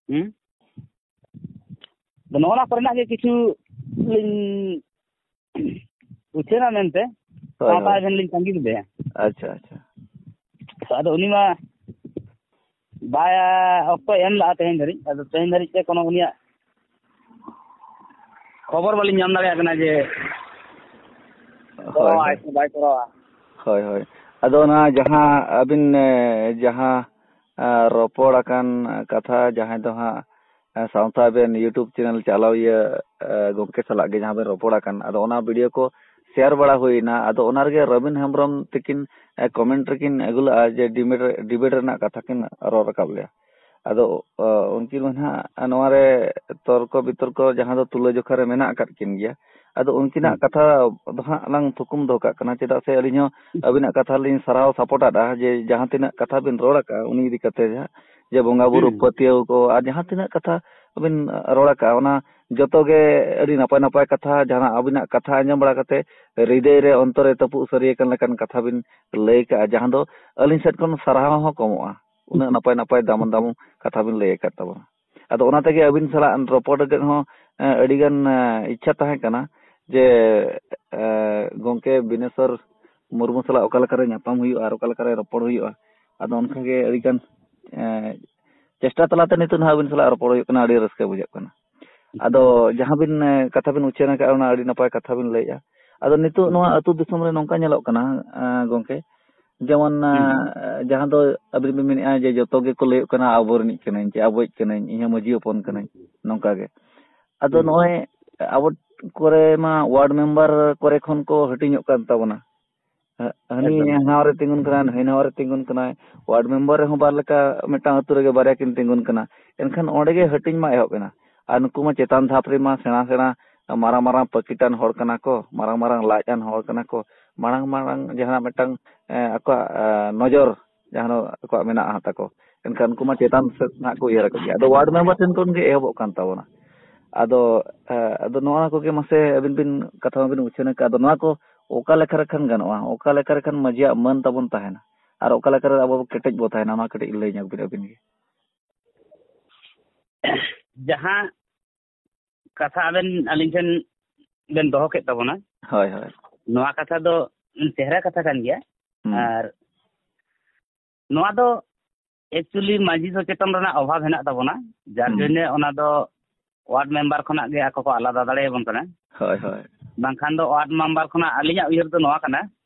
ᱦᱩᱸ? ᱟᱫᱚ ᱱᱚᱜᱼᱚ ᱱᱟ ᱠᱚᱨᱮᱱᱟᱜ ᱜᱮ ᱠᱤᱪᱷᱩ ᱞᱤᱧ ᱩᱪᱷᱟᱹᱱᱟ ᱢᱮᱱᱛᱮ ᱦᱳᱭ, ᱥᱟᱶᱛᱟ ᱦᱳᱭ᱾ ᱮᱵᱷᱮᱱ ᱞᱤᱧ ᱛᱟᱺᱜᱤ ᱞᱮᱫᱮᱭᱟ᱾ ᱟᱪᱪᱷᱟ, ᱟᱪᱪᱷᱟ᱾ ᱛᱚ ᱟᱫᱚ ᱩᱱᱤ ᱢᱟ ᱵᱟᱭ ᱚᱠᱛᱚᱭ ᱮᱢ ᱞᱟᱜᱼᱟ ᱛᱮᱦᱮᱧ ᱫᱷᱟᱹᱨᱤᱡ᱾ ᱟᱫᱚ ᱛᱮᱦᱮᱧ ᱫᱷᱟᱹᱨᱤᱡ ᱛᱮ ᱠᱳᱱᱳ ᱩᱱᱤᱭᱟᱜ ᱠᱷᱚᱵᱚᱨ ᱵᱟᱹᱞᱤᱧ ᱧᱟᱢ ᱫᱟᱲᱮᱭᱟᱜ ᱠᱟᱱᱟ ᱡᱮ ᱦᱳᱭ, ᱠᱚᱨᱟᱣᱟᱭ ᱦᱳᱭ᱾ ᱥᱮ ᱵᱟᱭ ᱠᱚᱨᱟᱣᱟ᱾ ᱦᱳᱭ, ᱦᱳᱭ᱾ ᱟᱫᱚ ᱚᱱᱟ ᱡᱟᱦᱟᱸ ᱟᱹᱵᱤᱱ, ᱮ, ᱡᱟᱦᱟᱸ, ᱮ, ᱨᱚᱯᱚᱲ ᱟᱠᱟᱱ ᱠᱟᱛᱷᱟ, ᱡᱟᱦᱟᱸᱭ ᱫᱚ ᱦᱟᱸᱜ, ᱮ, ᱥᱟᱶᱛᱟ ᱟᱵᱮᱱ YouTube channel ᱪᱟᱞᱟᱣᱤᱭᱟᱹ, ᱮ, ᱜᱚᱢᱠᱮ ᱥᱟᱞᱟᱜ ᱜᱮ ᱡᱟᱦᱟᱸ ᱵᱮᱱ ᱨᱚᱯᱚᱲ ᱟᱠᱟᱱ, ᱟᱫᱚ ᱚᱱᱟ video ᱠᱚ share ᱵᱟᱲᱟ ᱦᱩᱭᱱᱟ᱾ ᱟᱫᱚ ᱚᱱᱟ ᱨᱮᱜᱮ ᱨᱚᱵᱤᱱ ᱦᱮᱢᱵᱨᱚᱢ ᱛᱤᱠᱤᱱ, ᱮ, comment ᱨᱮᱠᱤᱱ ᱟᱹᱜᱩ ᱞᱟᱜᱼᱟ ᱡᱮ debate ᱨᱮ, debate ᱨᱮᱱᱟᱜ ᱠᱟᱛᱷᱟ ᱠᱤᱱ ᱨᱚᱲ ᱨᱟᱠᱟᱵ ᱞᱮᱭᱟ᱾ ᱟᱫᱚ, ᱚ, ᱩᱱᱠᱤᱱ ᱢᱟ ᱱᱟᱦᱟᱜ ᱱᱚᱣᱟ ᱨᱮ ᱛᱚᱨᱠᱚ ᱵᱤᱛᱚᱨᱠᱚ ᱡᱟᱦᱟᱸ ᱫᱚ ᱛᱩᱞᱟᱹ ᱡᱚᱠᱷᱟ ᱨᱮ ᱢᱮᱱᱟᱜ ᱟᱠᱟᱫ ᱠᱤᱱ ᱜᱮᱭᱟ᱾ ᱟᱫᱚ ᱩᱱᱠᱤᱱᱟᱜ ᱦᱩᱸ᱾ ᱠᱟᱛᱷᱟ ᱫᱚ ᱦᱟᱸᱜ ᱞᱟᱝ ᱛᱷᱩᱠᱩᱢ ᱫᱚᱦᱚ ᱠᱟᱜ ᱠᱟᱱᱟ, ᱪᱮᱫᱟᱜ ᱥᱮ ᱟᱹᱞᱤᱧ ᱦᱚᱸ ᱟᱹᱵᱤᱱᱟᱜ ᱠᱟᱛᱷᱟ ᱞᱤᱧ ᱥᱟᱨᱦᱟᱣ support ᱟᱫᱼᱟ, ᱡᱮ ᱡᱟᱦᱟᱸ ᱛᱤᱱᱟᱹᱜ ᱠᱟᱛᱷᱟ ᱵᱤᱱ ᱨᱚᱲ ᱟᱠᱟᱫᱼᱟ ᱩᱱᱤ ᱤᱫᱤ ᱠᱟᱛᱮ ᱦᱟᱸᱜ, ᱡᱮ ᱵᱚᱸᱜᱟ ᱵᱩᱨᱩ ᱦᱩᱸ᱾ ᱯᱟᱹᱛᱭᱟᱹᱣ ᱠᱚ ᱟᱨ ᱡᱟᱦᱟᱸ ᱛᱤᱱᱟᱹᱜ ᱠᱟᱛᱷᱟ ᱵᱤᱱ ᱨᱚᱲ ᱟᱠᱟᱫᱼᱟ, ᱚᱱᱟ ᱡᱚᱛᱚ ᱜᱮ ᱟᱹᱰᱤ ᱱᱟᱯᱟᱭ ᱱᱟᱯᱟᱭ ᱠᱟᱛᱷᱟ, ᱡᱟᱦᱟᱸ ᱟᱹᱵᱤᱱᱟᱜ ᱠᱟᱛᱷᱟ ᱟᱸᱡᱚᱢ ᱵᱟᱲᱟ ᱠᱟᱛᱮ ᱦᱨᱤᱫᱟᱹᱭ ᱨᱮ ᱚᱱᱛᱚᱨᱮ ᱛᱟᱹᱯᱩᱜ ᱥᱟᱹᱨᱤ ᱟᱠᱟᱱ ᱞᱮᱠᱟᱱ ᱠᱟᱛᱷᱟ ᱵᱤᱱ ᱞᱟᱹᱭ ᱠᱟᱜᱼᱟ, ᱡᱟᱦᱟᱸ ᱫᱚ ᱟᱹᱞᱤᱧ ᱥᱮᱫ ᱠᱷᱚᱱ ᱥᱟᱨᱦᱟᱣ ᱦᱚᱸ ᱠᱚᱢᱚᱜᱼᱟ᱾ ᱩᱱᱟᱹᱜ ᱱᱟᱯᱟᱭ ᱱᱟᱯᱟᱭ ᱫᱟᱢᱟᱱ ᱫᱟᱢᱟᱱ ᱠᱟᱛᱷᱟ ᱵᱤᱱ ᱞᱟᱹᱭ ᱟᱠᱟᱫ ᱛᱟᱵᱚᱱᱟ᱾ ᱟᱫᱚ ᱚᱱᱟ ᱛᱮᱜᱮ ᱟᱹᱵᱤᱱ ᱥᱟᱞᱟᱜ ᱨᱚᱯᱚᱲ ᱞᱟᱹᱜᱤᱫ ᱦᱚᱸ, ᱮ, ᱟᱹᱰᱤᱜᱟᱱ, ᱮ, ᱤᱪᱪᱷᱟ ᱛᱟᱦᱮᱸ ᱠᱟᱱᱟ ᱡᱮ, ᱮ, ᱜᱚᱢᱠᱮ ᱵᱤᱱᱮᱥᱚᱨ ᱢᱩᱨᱢᱩ ᱥᱟᱞᱟᱜ ᱚᱠᱟ ᱞᱮᱠᱟᱨᱮ ᱧᱟᱯᱟᱢ ᱦᱩᱭᱩᱜᱼᱟ ᱟᱨ ᱚᱠᱟ ᱞᱮᱠᱟᱨᱮ ᱨᱚᱯᱚᱲ ᱦᱩᱭᱩᱜᱼᱟ᱾ ᱟᱫᱚ ᱚᱱᱠᱟᱜᱮ ᱟᱹᱰᱤᱜᱟᱱ, ᱮ, ᱪᱮᱥᱴᱟ ᱛᱟᱞᱟᱛᱮ ᱱᱤᱛᱚᱜ ᱱᱟᱦᱟᱜ ᱟᱹᱵᱤᱱ ᱥᱟᱞᱟᱜ ᱨᱚᱯᱚᱲ ᱦᱩᱭᱩᱜ ᱠᱟᱱᱟ, ᱟᱹᱰᱤ ᱨᱟᱹᱥᱠᱟᱹ ᱵᱩᱡᱷᱟᱹᱜ ᱠᱟᱱᱟ᱾ ᱟᱫᱚ ᱡᱟᱦᱟᱸ ᱵᱤᱱ, ᱮ, ᱠᱟᱛᱷᱟ ᱵᱤᱱ ᱩᱪᱷᱟᱹᱱ ᱟᱠᱟᱫᱼᱟ, ᱚᱱᱟ ᱟᱹᱰᱤ ᱱᱟᱯᱟᱭ ᱠᱟᱛᱷᱟ ᱵᱤᱱ ᱞᱟᱹᱭᱮᱫᱼᱟ᱾ ᱟᱫᱚ ᱱᱤᱛᱚᱜ ᱱᱚᱣᱟ ᱟᱹᱛᱩ ᱫᱤᱥᱚᱢ ᱨᱮ ᱱᱚᱝᱠᱟ ᱧᱮᱞᱚᱜ ᱠᱟᱱᱟ, ᱮ, ᱜᱚᱢᱠᱮ, ᱡᱮᱢᱚᱱ, ᱦᱩᱸ᱾ ᱮ, ᱡᱟᱦᱟᱸ ᱫᱚ ᱟᱹᱵᱤᱱ ᱵᱤᱱ ᱢᱮᱱᱮᱫᱼᱟ ᱡᱮ ᱡᱚᱛᱚ ᱜᱮᱠᱚ ᱞᱟᱹᱭᱚᱜ ᱠᱟᱱᱟ ᱟᱵᱚ ᱨᱤᱱᱤᱡ ᱠᱟᱹᱱᱟᱹᱧ, ᱪᱮ ᱟᱵᱚᱭᱤᱡ ᱠᱟᱹᱱᱟᱹᱧ, ᱤᱧ ᱦᱚᱸ ᱢᱟᱹᱡᱷᱤ ᱦᱚᱯᱚᱱ ᱠᱟᱹᱱᱟᱹᱧ, ᱱᱚᱝᱠᱟ ᱜᱮ᱾ ᱟᱫᱚ ᱦᱩᱸ᱾ ᱱᱚᱜᱼᱚᱭ ᱟᱵᱚ ᱠᱚᱨᱮ ᱢᱟ ward member ᱠᱚᱨᱮ ᱠᱷᱚᱱ ᱠᱚ ᱦᱟᱹᱴᱤᱧᱚᱜ ᱠᱟᱱ ᱛᱟᱵᱚᱱᱟ᱾ ᱦᱟᱹᱱᱤ ᱮᱠᱫᱚᱢ᱾ ᱦᱟᱱᱟ ᱨᱮ ᱛᱤᱸᱜᱩᱱ ᱠᱟᱱᱟᱭ, ᱱᱩᱭ ᱱᱟᱣᱟ ᱨᱮ ᱛᱤᱸᱜᱩᱱ ᱠᱟᱱᱟᱭ᱾ ᱣᱟᱨᱰ ᱢᱮᱢᱵᱟᱨ ᱨᱮᱦᱚᱸ ᱵᱟᱨ ᱞᱮᱠᱟ, ᱢᱤᱫᱴᱟᱝ ᱟᱹᱛᱩ ᱨᱮᱜᱮ ᱵᱟᱨᱭᱟ ᱠᱤᱱ ᱛᱤᱸᱜᱩᱱ ᱠᱟᱱᱟ᱾ ᱮᱱᱠᱷᱟᱱ ᱚᱸᱰᱮ ᱜᱮ ᱦᱟᱹᱴᱤᱧ ᱢᱟ ᱮᱦᱚᱵ ᱮᱱᱟ᱾ ᱟᱨ ᱱᱩᱠᱩ ᱢᱟ ᱪᱮᱛᱟᱱ ᱫᱷᱟᱯ ᱨᱮᱢᱟ ᱥᱮᱬᱟ ᱥᱮᱬᱟ ᱢᱟᱨᱟᱝ ᱢᱟᱨᱟᱝ ᱯᱟᱹᱠᱤᱴᱟᱱ ᱦᱚᱲ ᱠᱟᱱᱟ ᱠᱚ, ᱢᱟᱨᱟᱝ ᱢᱟᱨᱟᱝ ᱞᱟᱡ ᱟᱱ ᱦᱚᱲ ᱠᱟᱱᱟ ᱠᱚ, ᱢᱟᱨᱟᱝ ᱢᱟᱨᱟᱝ ᱡᱟᱦᱟᱱᱟᱜ ᱢᱤᱫᱴᱟᱝ, ᱮ, ᱟᱠᱚᱣᱟᱜ, ᱮ, ᱱᱚᱡᱚᱨ ᱡᱟᱦᱟᱸ ᱟᱠᱚᱣᱟᱜ ᱢᱮᱱᱟᱜᱼᱟ ᱛᱟᱠᱚ, ᱮᱱᱠᱷᱟᱱ ᱩᱱᱠᱩ ᱢᱟ ᱪᱮᱛᱟᱱ ᱥᱮᱫ ᱱᱟᱜ ᱠᱚ ᱩᱭᱦᱟᱹᱨ ᱟᱠᱚ ᱜᱮᱭᱟ᱾ ᱟᱫᱚ ᱣᱟᱨᱰ ᱢᱮᱢᱵᱟᱨ ᱴᱷᱮᱱ ᱠᱷᱚᱱ ᱜᱮ ᱮᱦᱚᱵᱚᱜ ᱠᱟᱱ ᱛᱟᱵᱚᱱᱟ᱾ ᱟᱫᱚ, ᱮ, ᱟᱫᱚ ᱱᱚᱣᱟ ᱠᱚᱜᱮ ᱢᱟᱥᱮ ᱟᱹᱵᱤᱱ ᱵᱤᱱ ᱠᱟᱛᱷᱟ ᱢᱟᱵᱤᱱ ᱩᱪᱷᱟᱹᱱ ᱟᱠᱟᱫ, ᱟᱫᱚ ᱱᱚᱣᱟ ᱠᱚ ᱚᱠᱟ ᱞᱮᱠᱟ ᱞᱮᱠᱷᱟᱱ ᱜᱟᱱᱚᱜᱼᱟ, ᱚᱠᱟ ᱞᱮᱠᱟ ᱞᱮᱠᱷᱟᱱ ᱢᱟᱹᱡᱷᱤᱭᱟᱜ ᱢᱟᱹᱱ ᱛᱟᱵᱚᱱ ᱛᱟᱦᱮᱱᱟ, ᱟᱨ ᱚᱠᱟ ᱞᱮᱠᱟ ᱨᱮ ᱟᱵᱚ ᱠᱮᱴᱮᱡ ᱵᱚ ᱛᱟᱦᱮᱱᱟ, ᱚᱱᱟ ᱠᱟᱹᱴᱤᱡ ᱞᱟᱹᱭ ᱧᱚᱜ ᱵᱤᱱ ᱟᱹᱵᱤᱱ ᱜᱮ᱾ ᱡᱟᱦᱟᱸ ᱠᱟᱛᱷᱟ ᱟᱵᱮᱱ ᱟᱹᱞᱤᱧ ᱴᱷᱮᱱ ᱵᱮᱱ ᱫᱚᱦᱚ ᱠᱮᱫ ᱛᱟᱵᱚᱱᱟ, ᱦᱳᱭ, ᱦᱳᱭ᱾ ᱱᱚᱣᱟ ᱠᱟᱛᱷᱟ ᱫᱚ ᱪᱮᱦᱨᱟ ᱠᱟᱛᱷᱟ ᱠᱟᱱ ᱜᱮᱭᱟ᱾ ᱦᱩᱸ᱾ ᱟᱨ ᱱᱚᱣᱟ ᱫᱚ actually ᱢᱟᱹᱡᱷᱤ ᱥᱚᱪᱮᱛᱚᱱ ᱨᱮᱱᱟᱜ ᱚᱵᱷᱟᱵᱽ ᱦᱮᱱᱟᱜ ᱛᱟᱵᱚᱱᱟ, ᱡᱟᱨ ᱦᱩᱸ᱾ ᱡᱚᱱᱱᱮ ᱚᱱᱟ ᱫᱚ ᱣᱟᱨᱰ ᱢᱮᱢᱵᱟᱨ ᱠᱷᱚᱱᱟᱜ ᱜᱮ ᱟᱠᱚ ᱠᱚ ᱟᱞᱟᱫᱟ ᱫᱟᱲᱮᱭᱟᱵᱚᱱ ᱠᱟᱱᱟ᱾ ᱦᱳᱭ, ᱦᱳᱭ᱾ ᱵᱟᱝᱠᱷᱟᱱ ᱫᱚ ᱣᱟᱨᱰ ᱢᱮᱢᱵᱟᱨ ᱠᱷᱚᱱᱟᱜ ᱟᱹᱞᱤᱧᱟᱜ ᱩᱭᱦᱟᱹᱨ ᱫᱚ ᱱᱚᱣᱟ ᱠᱟᱱᱟ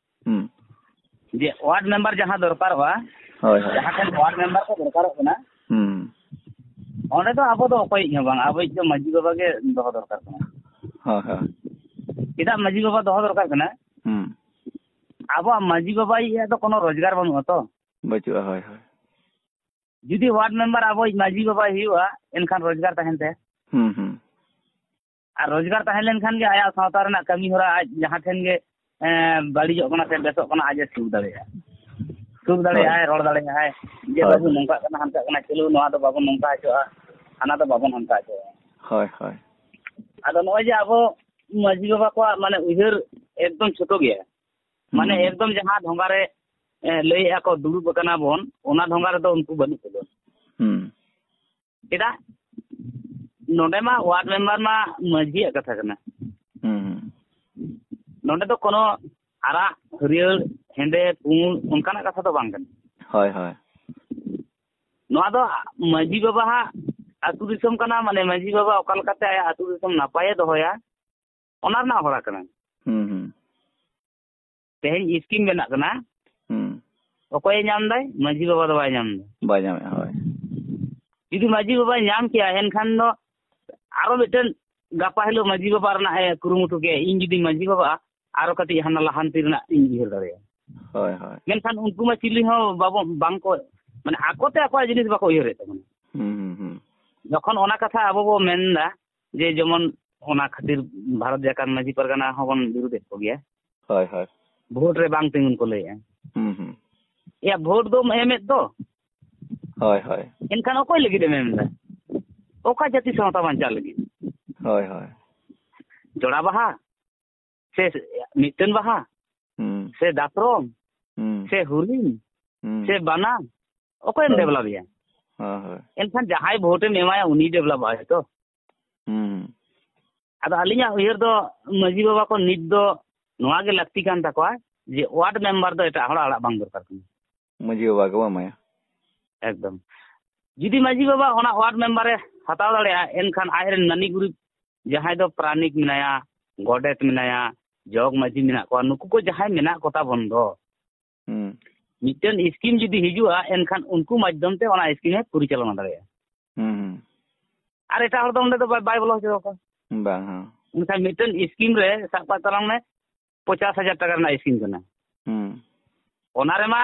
ᱦᱩᱸ᱾ ᱡᱮ ᱣᱟᱨᱰ ᱢᱮᱢᱵᱟᱨ ᱡᱟᱦᱟᱸ ᱫᱚᱨᱠᱟᱨᱚᱜᱼᱟ, ᱦᱳᱭ, ᱦᱳᱭ᱾ ᱡᱟᱦᱟᱸ ᱴᱷᱮᱱ ᱣᱟᱨᱰ ᱢᱮᱢᱵᱟᱨ ᱠᱚ ᱫᱚᱨᱠᱟᱨᱚᱜ ᱠᱟᱱᱟ, ᱦᱩᱸ᱾ ᱚᱸᱰᱮ ᱫᱚ ᱟᱵᱚ ᱫᱚ ᱚᱠᱚᱭᱤᱡ ᱦᱚᱸ ᱵᱟᱝ, ᱟᱵᱚᱭᱤᱡ ᱫᱚ ᱢᱟᱹᱡᱷᱤ ᱵᱟᱵᱟ ᱜᱮ ᱫᱚᱦᱚ ᱫᱚᱨᱠᱟᱨ ᱠᱟᱱᱟ᱾ ᱦᱳᱭ, ᱦᱳᱭ᱾ ᱪᱮᱫᱟᱜ ᱢᱟᱹᱡᱷᱤ ᱵᱟᱵᱟ ᱫᱚᱦᱚ ᱫᱚᱨᱠᱟᱨ ᱠᱟᱱᱟ? ᱦᱩᱸ᱾ ᱟᱵᱚᱣᱟᱜ ᱢᱟᱹᱡᱷᱤ ᱵᱟᱵᱟᱭᱤᱡ ᱫᱚ ᱠᱳᱱᱳ ᱨᱳᱡᱽᱜᱟᱨ ᱵᱟᱹᱱᱩᱜᱼᱟ ᱛᱚ᱾ ᱵᱟᱹᱪᱩᱜᱼᱟ, ᱦᱳᱭ, ᱦᱳᱭ᱾ ᱡᱩᱫᱤ ᱣᱟᱨᱰ ᱢᱮᱢᱵᱟᱨ ᱟᱵᱚᱭᱤᱡ ᱢᱟᱹᱡᱷᱤ ᱵᱟᱵᱟᱭ ᱦᱩᱭᱩᱜᱼᱟ, ᱮᱱᱠᱷᱟᱱ ᱨᱳᱡᱽᱜᱟᱨ ᱛᱟᱦᱮᱱ ᱛᱟᱭᱟ᱾ ᱦᱩᱸ, ᱦᱩᱸ᱾ ᱟᱨ ᱨᱳᱡᱽᱜᱟᱨ ᱛᱟᱦᱮᱸ ᱞᱮᱱᱠᱷᱟᱱ ᱜᱮ ᱟᱭᱟᱜ ᱥᱟᱶᱛᱟ ᱨᱮᱱᱟᱜ ᱠᱟᱹᱢᱤ ᱦᱚᱨᱟ ᱟᱡ ᱡᱟᱦᱟᱸ ᱴᱷᱮᱱ ᱜᱮ, ᱮᱸ, ᱵᱟᱹᱲᱤᱡᱚᱜ ᱠᱟᱱᱟ ᱥᱮ ᱵᱮᱥᱚᱜ ᱠᱟᱱᱟ, ᱟᱡ ᱮ ᱥᱩᱨ ᱫᱟᱲᱮᱭᱟᱜᱼᱟ᱾ ᱥᱩᱨ ᱦᱳᱭ᱾ ᱫᱟᱲᱮᱭᱟᱜᱼᱟᱭ, ᱨᱚᱲ ᱫᱟᱲᱮᱭᱟᱜᱼᱟᱭ᱾ ᱡᱮ, ᱦᱳᱭ, ᱵᱟᱹᱵᱩ, ᱦᱳᱭ᱾ ᱱᱚᱝᱠᱟᱜ ᱠᱟᱱᱟ, ᱦᱟᱱᱠᱟᱜ ᱠᱟᱱᱟ, ᱪᱚᱞᱚ, ᱱᱚᱣᱟ ᱫᱚ ᱵᱟᱵᱚᱱ ᱱᱚᱝᱠᱟ ᱦᱚᱪᱚᱜᱼᱟ, ᱦᱟᱱᱟ ᱫᱚ ᱵᱟᱵᱚᱱ ᱦᱟᱱᱠᱟ ᱦᱚᱪᱚᱜᱼᱟ᱾ ᱦᱳᱭ, ᱦᱳᱭ᱾ ᱟᱫᱚ ᱱᱚᱜᱼᱚᱭ ᱡᱮ ᱟᱵᱚ ᱢᱟᱹᱡᱷᱤ ᱵᱟᱵᱟ ᱠᱚᱣᱟᱜ, ᱢᱟᱱᱮ, ᱩᱭᱦᱟᱹᱨ ᱮᱠᱫᱚᱢ ᱪᱷᱳᱴᱳ ᱜᱮᱭᱟ᱾ ᱢᱟᱱᱮ, ᱦᱩᱸ᱾ ᱮᱠᱫᱚᱢ ᱡᱟᱦᱟᱸ ᱰᱷᱚᱸᱜᱟ ᱨᱮ, ᱮ, ᱞᱟᱹᱭᱮᱜᱼᱟ ᱠᱚ, ᱫᱩᱲᱩᱵ ᱟᱠᱟᱱᱟ ᱵᱚᱱ, ᱚᱱᱟ ᱰᱷᱚᱸᱜᱟ ᱨᱮᱫᱚ ᱩᱱᱠᱩ ᱵᱟᱹᱱᱩᱜ ᱠᱚᱫᱚ᱾ ᱦᱩᱸ᱾ ᱪᱮᱫᱟᱜ? ᱱᱚᱰᱮ ᱢᱟ ᱣᱟᱨᱰ ᱢᱮᱢᱵᱟᱨ ᱢᱟ ᱢᱟᱹᱡᱷᱤᱭᱟᱜ ᱠᱟᱛᱷᱟ ᱠᱟᱱᱟ᱾ ᱦᱩᱸ, ᱦᱩᱸ᱾ ᱱᱚᱰᱮ ᱫᱚ ᱠᱳᱱᱳ ᱟᱨᱟᱜ, ᱦᱟᱹᱨᱭᱟᱹᱲ, ᱦᱮᱸᱫᱮ, ᱯᱩᱸᱰ ᱚᱱᱠᱟᱱᱟᱜ ᱠᱟᱛᱷᱟ ᱫᱚ ᱵᱟᱝ ᱠᱟᱱᱟ᱾ ᱦᱳᱭ, ᱦᱳᱭ᱾ ᱱᱚᱣᱟ ᱫᱚ ᱢᱟᱹᱡᱷᱤ ᱵᱟᱵᱟ ᱦᱟᱜ ᱟᱹᱛᱩ ᱫᱤᱥᱚᱢ ᱠᱟᱱᱟ, ᱢᱟᱱᱮ ᱢᱟᱹᱡᱷᱤ ᱵᱟᱵᱟ ᱚᱠᱟ ᱞᱮᱠᱟᱛᱮ ᱟᱭᱟᱜ ᱟᱹᱛᱩ ᱫᱤᱥᱚᱢ ᱱᱟᱯᱟᱭᱮ ᱫᱚᱦᱚᱭᱟ, ᱚᱱᱟ ᱨᱮᱱᱟᱜ ᱦᱚᱨᱟ ᱠᱟᱱᱟ᱾ ᱦᱩᱸ, ᱦᱩᱸ᱾ ᱛᱮᱦᱮᱧ ᱥᱠᱤᱢ ᱵᱮᱱᱟᱜ ᱠᱟᱱᱟ, ᱦᱩᱸ᱾ ᱚᱠᱚᱭᱮ ᱧᱟᱢ ᱫᱟᱭ? ᱢᱟᱹᱡᱷᱤ ᱵᱟᱵᱟ ᱫᱚ ᱵᱟᱭ ᱧᱟᱢ ᱫᱟ᱾ ᱵᱟᱭ ᱧᱟᱢᱮᱫᱼᱟ, ᱦᱳᱭ᱾ ᱡᱩᱫᱤ ᱢᱟᱹᱡᱷᱤ ᱵᱟᱵᱟᱭ ᱧᱟᱢ ᱠᱮᱭᱟ, ᱮᱱᱠᱷᱟᱱ ᱫᱚ ᱟᱨᱚ ᱢᱤᱫᱴᱮᱱ ᱜᱟᱯᱟ ᱦᱤᱞᱳᱜ ᱢᱟᱹᱡᱷᱤ ᱵᱟᱵᱟ ᱨᱮᱱᱟᱜ ᱮ ᱠᱩᱨᱩᱢᱩᱴᱩ ᱠᱮᱭᱟ, ᱤᱧ ᱡᱩᱫᱤ ᱢᱟᱹᱡᱷᱤ ᱵᱟᱵᱟᱜᱼᱟ, ᱟᱨᱚ ᱠᱟᱹᱴᱤᱡ ᱦᱟᱱᱟ ᱞᱟᱦᱟᱱᱛᱤ ᱨᱮᱱᱟᱜ ᱤᱧ ᱩᱭᱦᱟᱹᱨ ᱫᱟᱲᱮᱭᱟᱜᱼᱟ᱾ ᱦᱳᱭ, ᱦᱳᱭ᱾ ᱢᱮᱱᱠᱷᱟᱱ ᱩᱱᱠᱩ ᱢᱟ ᱪᱤᱞᱤ ᱦᱚᱸ ᱵᱟᱵᱚ, ᱵᱟᱝ ᱠᱚ, ᱢᱟᱱᱮ ᱟᱠᱚᱛᱮ ᱟᱠᱚᱣᱟᱜ ᱡᱤᱱᱤᱥ ᱵᱟᱠᱚ ᱩᱭᱦᱟᱹᱨᱮᱫ ᱛᱟᱵᱚᱱᱟ᱾ ᱦᱩᱸ, ᱦᱩᱸ, ᱦᱩᱸ᱾ ᱡᱚᱠᱷᱚᱱ ᱚᱱᱟ ᱠᱟᱛᱷᱟ ᱟᱵᱚ ᱵᱚ ᱢᱮᱱᱫᱟ ᱡᱮ ᱡᱮᱢᱚᱱ ᱚᱱᱟ ᱠᱷᱟᱹᱛᱤᱨ ᱵᱷᱟᱨᱚᱛ ᱡᱟᱠᱟᱛ ᱢᱟᱹᱡᱷᱤ ᱯᱟᱨᱜᱟᱱᱟ ᱦᱚᱸᱵᱚᱱ ᱵᱤᱨᱩᱫᱷᱮᱫ ᱠᱚᱜᱮᱭᱟ᱾ ᱦᱳᱭ, ᱦᱳᱭ᱾ ᱵᱷᱳᱴ ᱨᱮ ᱵᱟᱝ ᱛᱤᱸᱜᱩᱱ ᱠᱚ ᱞᱟᱹᱭᱮᱫᱼᱟ᱾ ᱦᱩᱸ, ᱦᱩᱸ᱾ ᱮᱭᱟ, ᱵᱷᱳᱴ ᱫᱚᱢ ᱮᱢᱮᱫ ᱫᱚ᱾ ᱦᱳᱭ, ᱦᱳᱭ᱾ ᱮᱱᱠᱷᱟᱱ ᱚᱠᱚᱭ ᱞᱟᱹᱜᱤᱫ ᱮᱢ ᱮᱢ ᱮᱫᱟ? ᱚᱠᱟ ᱡᱟᱹᱛᱤ ᱥᱟᱶᱛᱟ ᱵᱟᱧᱪᱟᱣ ᱞᱟᱹᱜᱤᱫ? ᱦᱳᱭ, ᱦᱳᱭ᱾ ᱡᱚᱲᱟ ᱵᱟᱦᱟ ᱥᱮ ᱢᱤᱫᱴᱟᱹᱱ ᱵᱟᱦᱟ ᱦᱩᱸ᱾ ᱥᱮ ᱫᱟᱛᱨᱚᱢ ᱦᱩᱸ᱾ ᱥᱮ ᱦᱩᱨᱤᱱ ᱦᱩᱸ᱾ ᱥᱮ ᱵᱟᱱᱟ, ᱚᱠᱚᱭᱮᱢ ᱦᱳᱭ᱾ ᱰᱮᱵᱷᱞᱚᱯ ᱮᱭᱟ? ᱦᱳᱭ, ᱦᱳᱭ᱾ ᱮᱱᱠᱷᱟᱱ ᱡᱟᱦᱟᱸᱭ ᱵᱷᱳᱴ ᱮᱢ ᱮᱢᱟᱭᱟ, ᱩᱱᱤ ᱰᱮᱵᱷᱞᱚᱯ ᱟᱭ ᱛᱚ᱾ ᱦᱩᱸ᱾ ᱟᱫᱚ ᱟᱹᱞᱤᱧᱟᱜ ᱩᱭᱦᱟᱹᱨ ᱫᱚ, ᱢᱟᱹᱡᱷᱤ ᱵᱟᱵᱟ ᱠᱚ ᱱᱤᱛ ᱫᱚ ᱱᱚᱣᱟ ᱜᱮ ᱞᱟᱹᱠᱛᱤ ᱠᱟᱱ ᱛᱟᱠᱚᱣᱟ ᱡᱮ ᱣᱟᱨᱰ ᱢᱮᱢᱵᱟᱨ ᱫᱚ ᱮᱴᱟᱜ ᱦᱚᱲ ᱟᱲᱟᱜ ᱵᱟᱝ ᱫᱚᱨᱠᱟᱨ ᱠᱟᱱᱟ᱾ ᱢᱟᱹᱡᱷᱤ ᱵᱟᱵᱟ ᱜᱮᱵᱚ ᱮᱢᱟᱭᱟ᱾ ᱮᱠᱫᱚᱢ᱾ ᱡᱩᱫᱤ ᱢᱟᱹᱡᱷᱤ ᱵᱟᱵᱟ ᱚᱱᱟ ᱣᱟᱨᱰ ᱢᱮᱢᱵᱟᱨᱮ ᱦᱟᱛᱟᱣ ᱫᱟᱲᱮᱭᱟᱜᱼᱟ, ᱮᱱᱠᱷᱟᱱ ᱟᱡᱨᱮᱱ ᱱᱟᱹᱱᱤ ᱜᱩᱨᱤᱵ ᱡᱟᱦᱟᱸᱭ ᱫᱚ ᱯᱟᱨᱟᱱᱤᱠ ᱢᱮᱱᱟᱭᱟ, ᱜᱚᱰᱮᱛ ᱢᱮᱱᱟᱭᱟ, ᱡᱚᱜᱽ ᱢᱟᱹᱡᱷᱤ ᱢᱮᱱᱟᱜ ᱠᱚᱣᱟ, ᱱᱩᱠᱩ ᱠᱚ ᱡᱟᱦᱟᱸᱭ ᱢᱮᱱᱟᱜ ᱠᱚᱛᱟ ᱵᱚᱱ ᱫᱚ, ᱦᱩᱸ᱾ ᱢᱤᱫᱴᱮᱱ ᱥᱠᱤᱢ ᱡᱩᱫᱤ ᱦᱤᱡᱩᱜᱼᱟ, ᱮᱱᱠᱷᱟᱱ ᱩᱱᱠᱩ ᱢᱟᱫᱽᱫᱷᱚᱢ ᱛᱮ ᱚᱱᱟ ᱥᱠᱤᱢᱮ ᱯᱚᱨᱤᱪᱟᱞᱚᱱᱟ ᱫᱟᱲᱮᱭᱟᱜᱼᱟ᱾ ᱦᱩᱸ, ᱦᱩᱸ᱾ ᱟᱨ ᱮᱴᱟᱜ ᱦᱚᱲ ᱫᱚ ᱚᱸᱰᱮ ᱫᱚ ᱵᱟᱭ, ᱵᱟᱭ ᱵᱚᱞᱚ ᱦᱚᱪᱚ ᱟᱠᱚᱣᱟ᱾ ᱵᱟᱝ, ᱦᱮᱸ᱾ ᱢᱮᱱᱠᱷᱟᱱ ᱢᱤᱫᱴᱮᱱ ᱥᱠᱤᱢ ᱨᱮ ᱥᱟᱵ ᱠᱟᱜ ᱛᱟᱞᱟᱝ ᱢᱮ, ᱯᱚᱧᱪᱟᱥ ᱦᱟᱡᱟᱨ ᱴᱟᱠᱟ ᱨᱮᱱᱟᱜ ᱥᱠᱤᱢ ᱠᱟᱱᱟ᱾ ᱦᱩᱸ᱾ ᱚᱱᱟ ᱨᱮᱢᱟ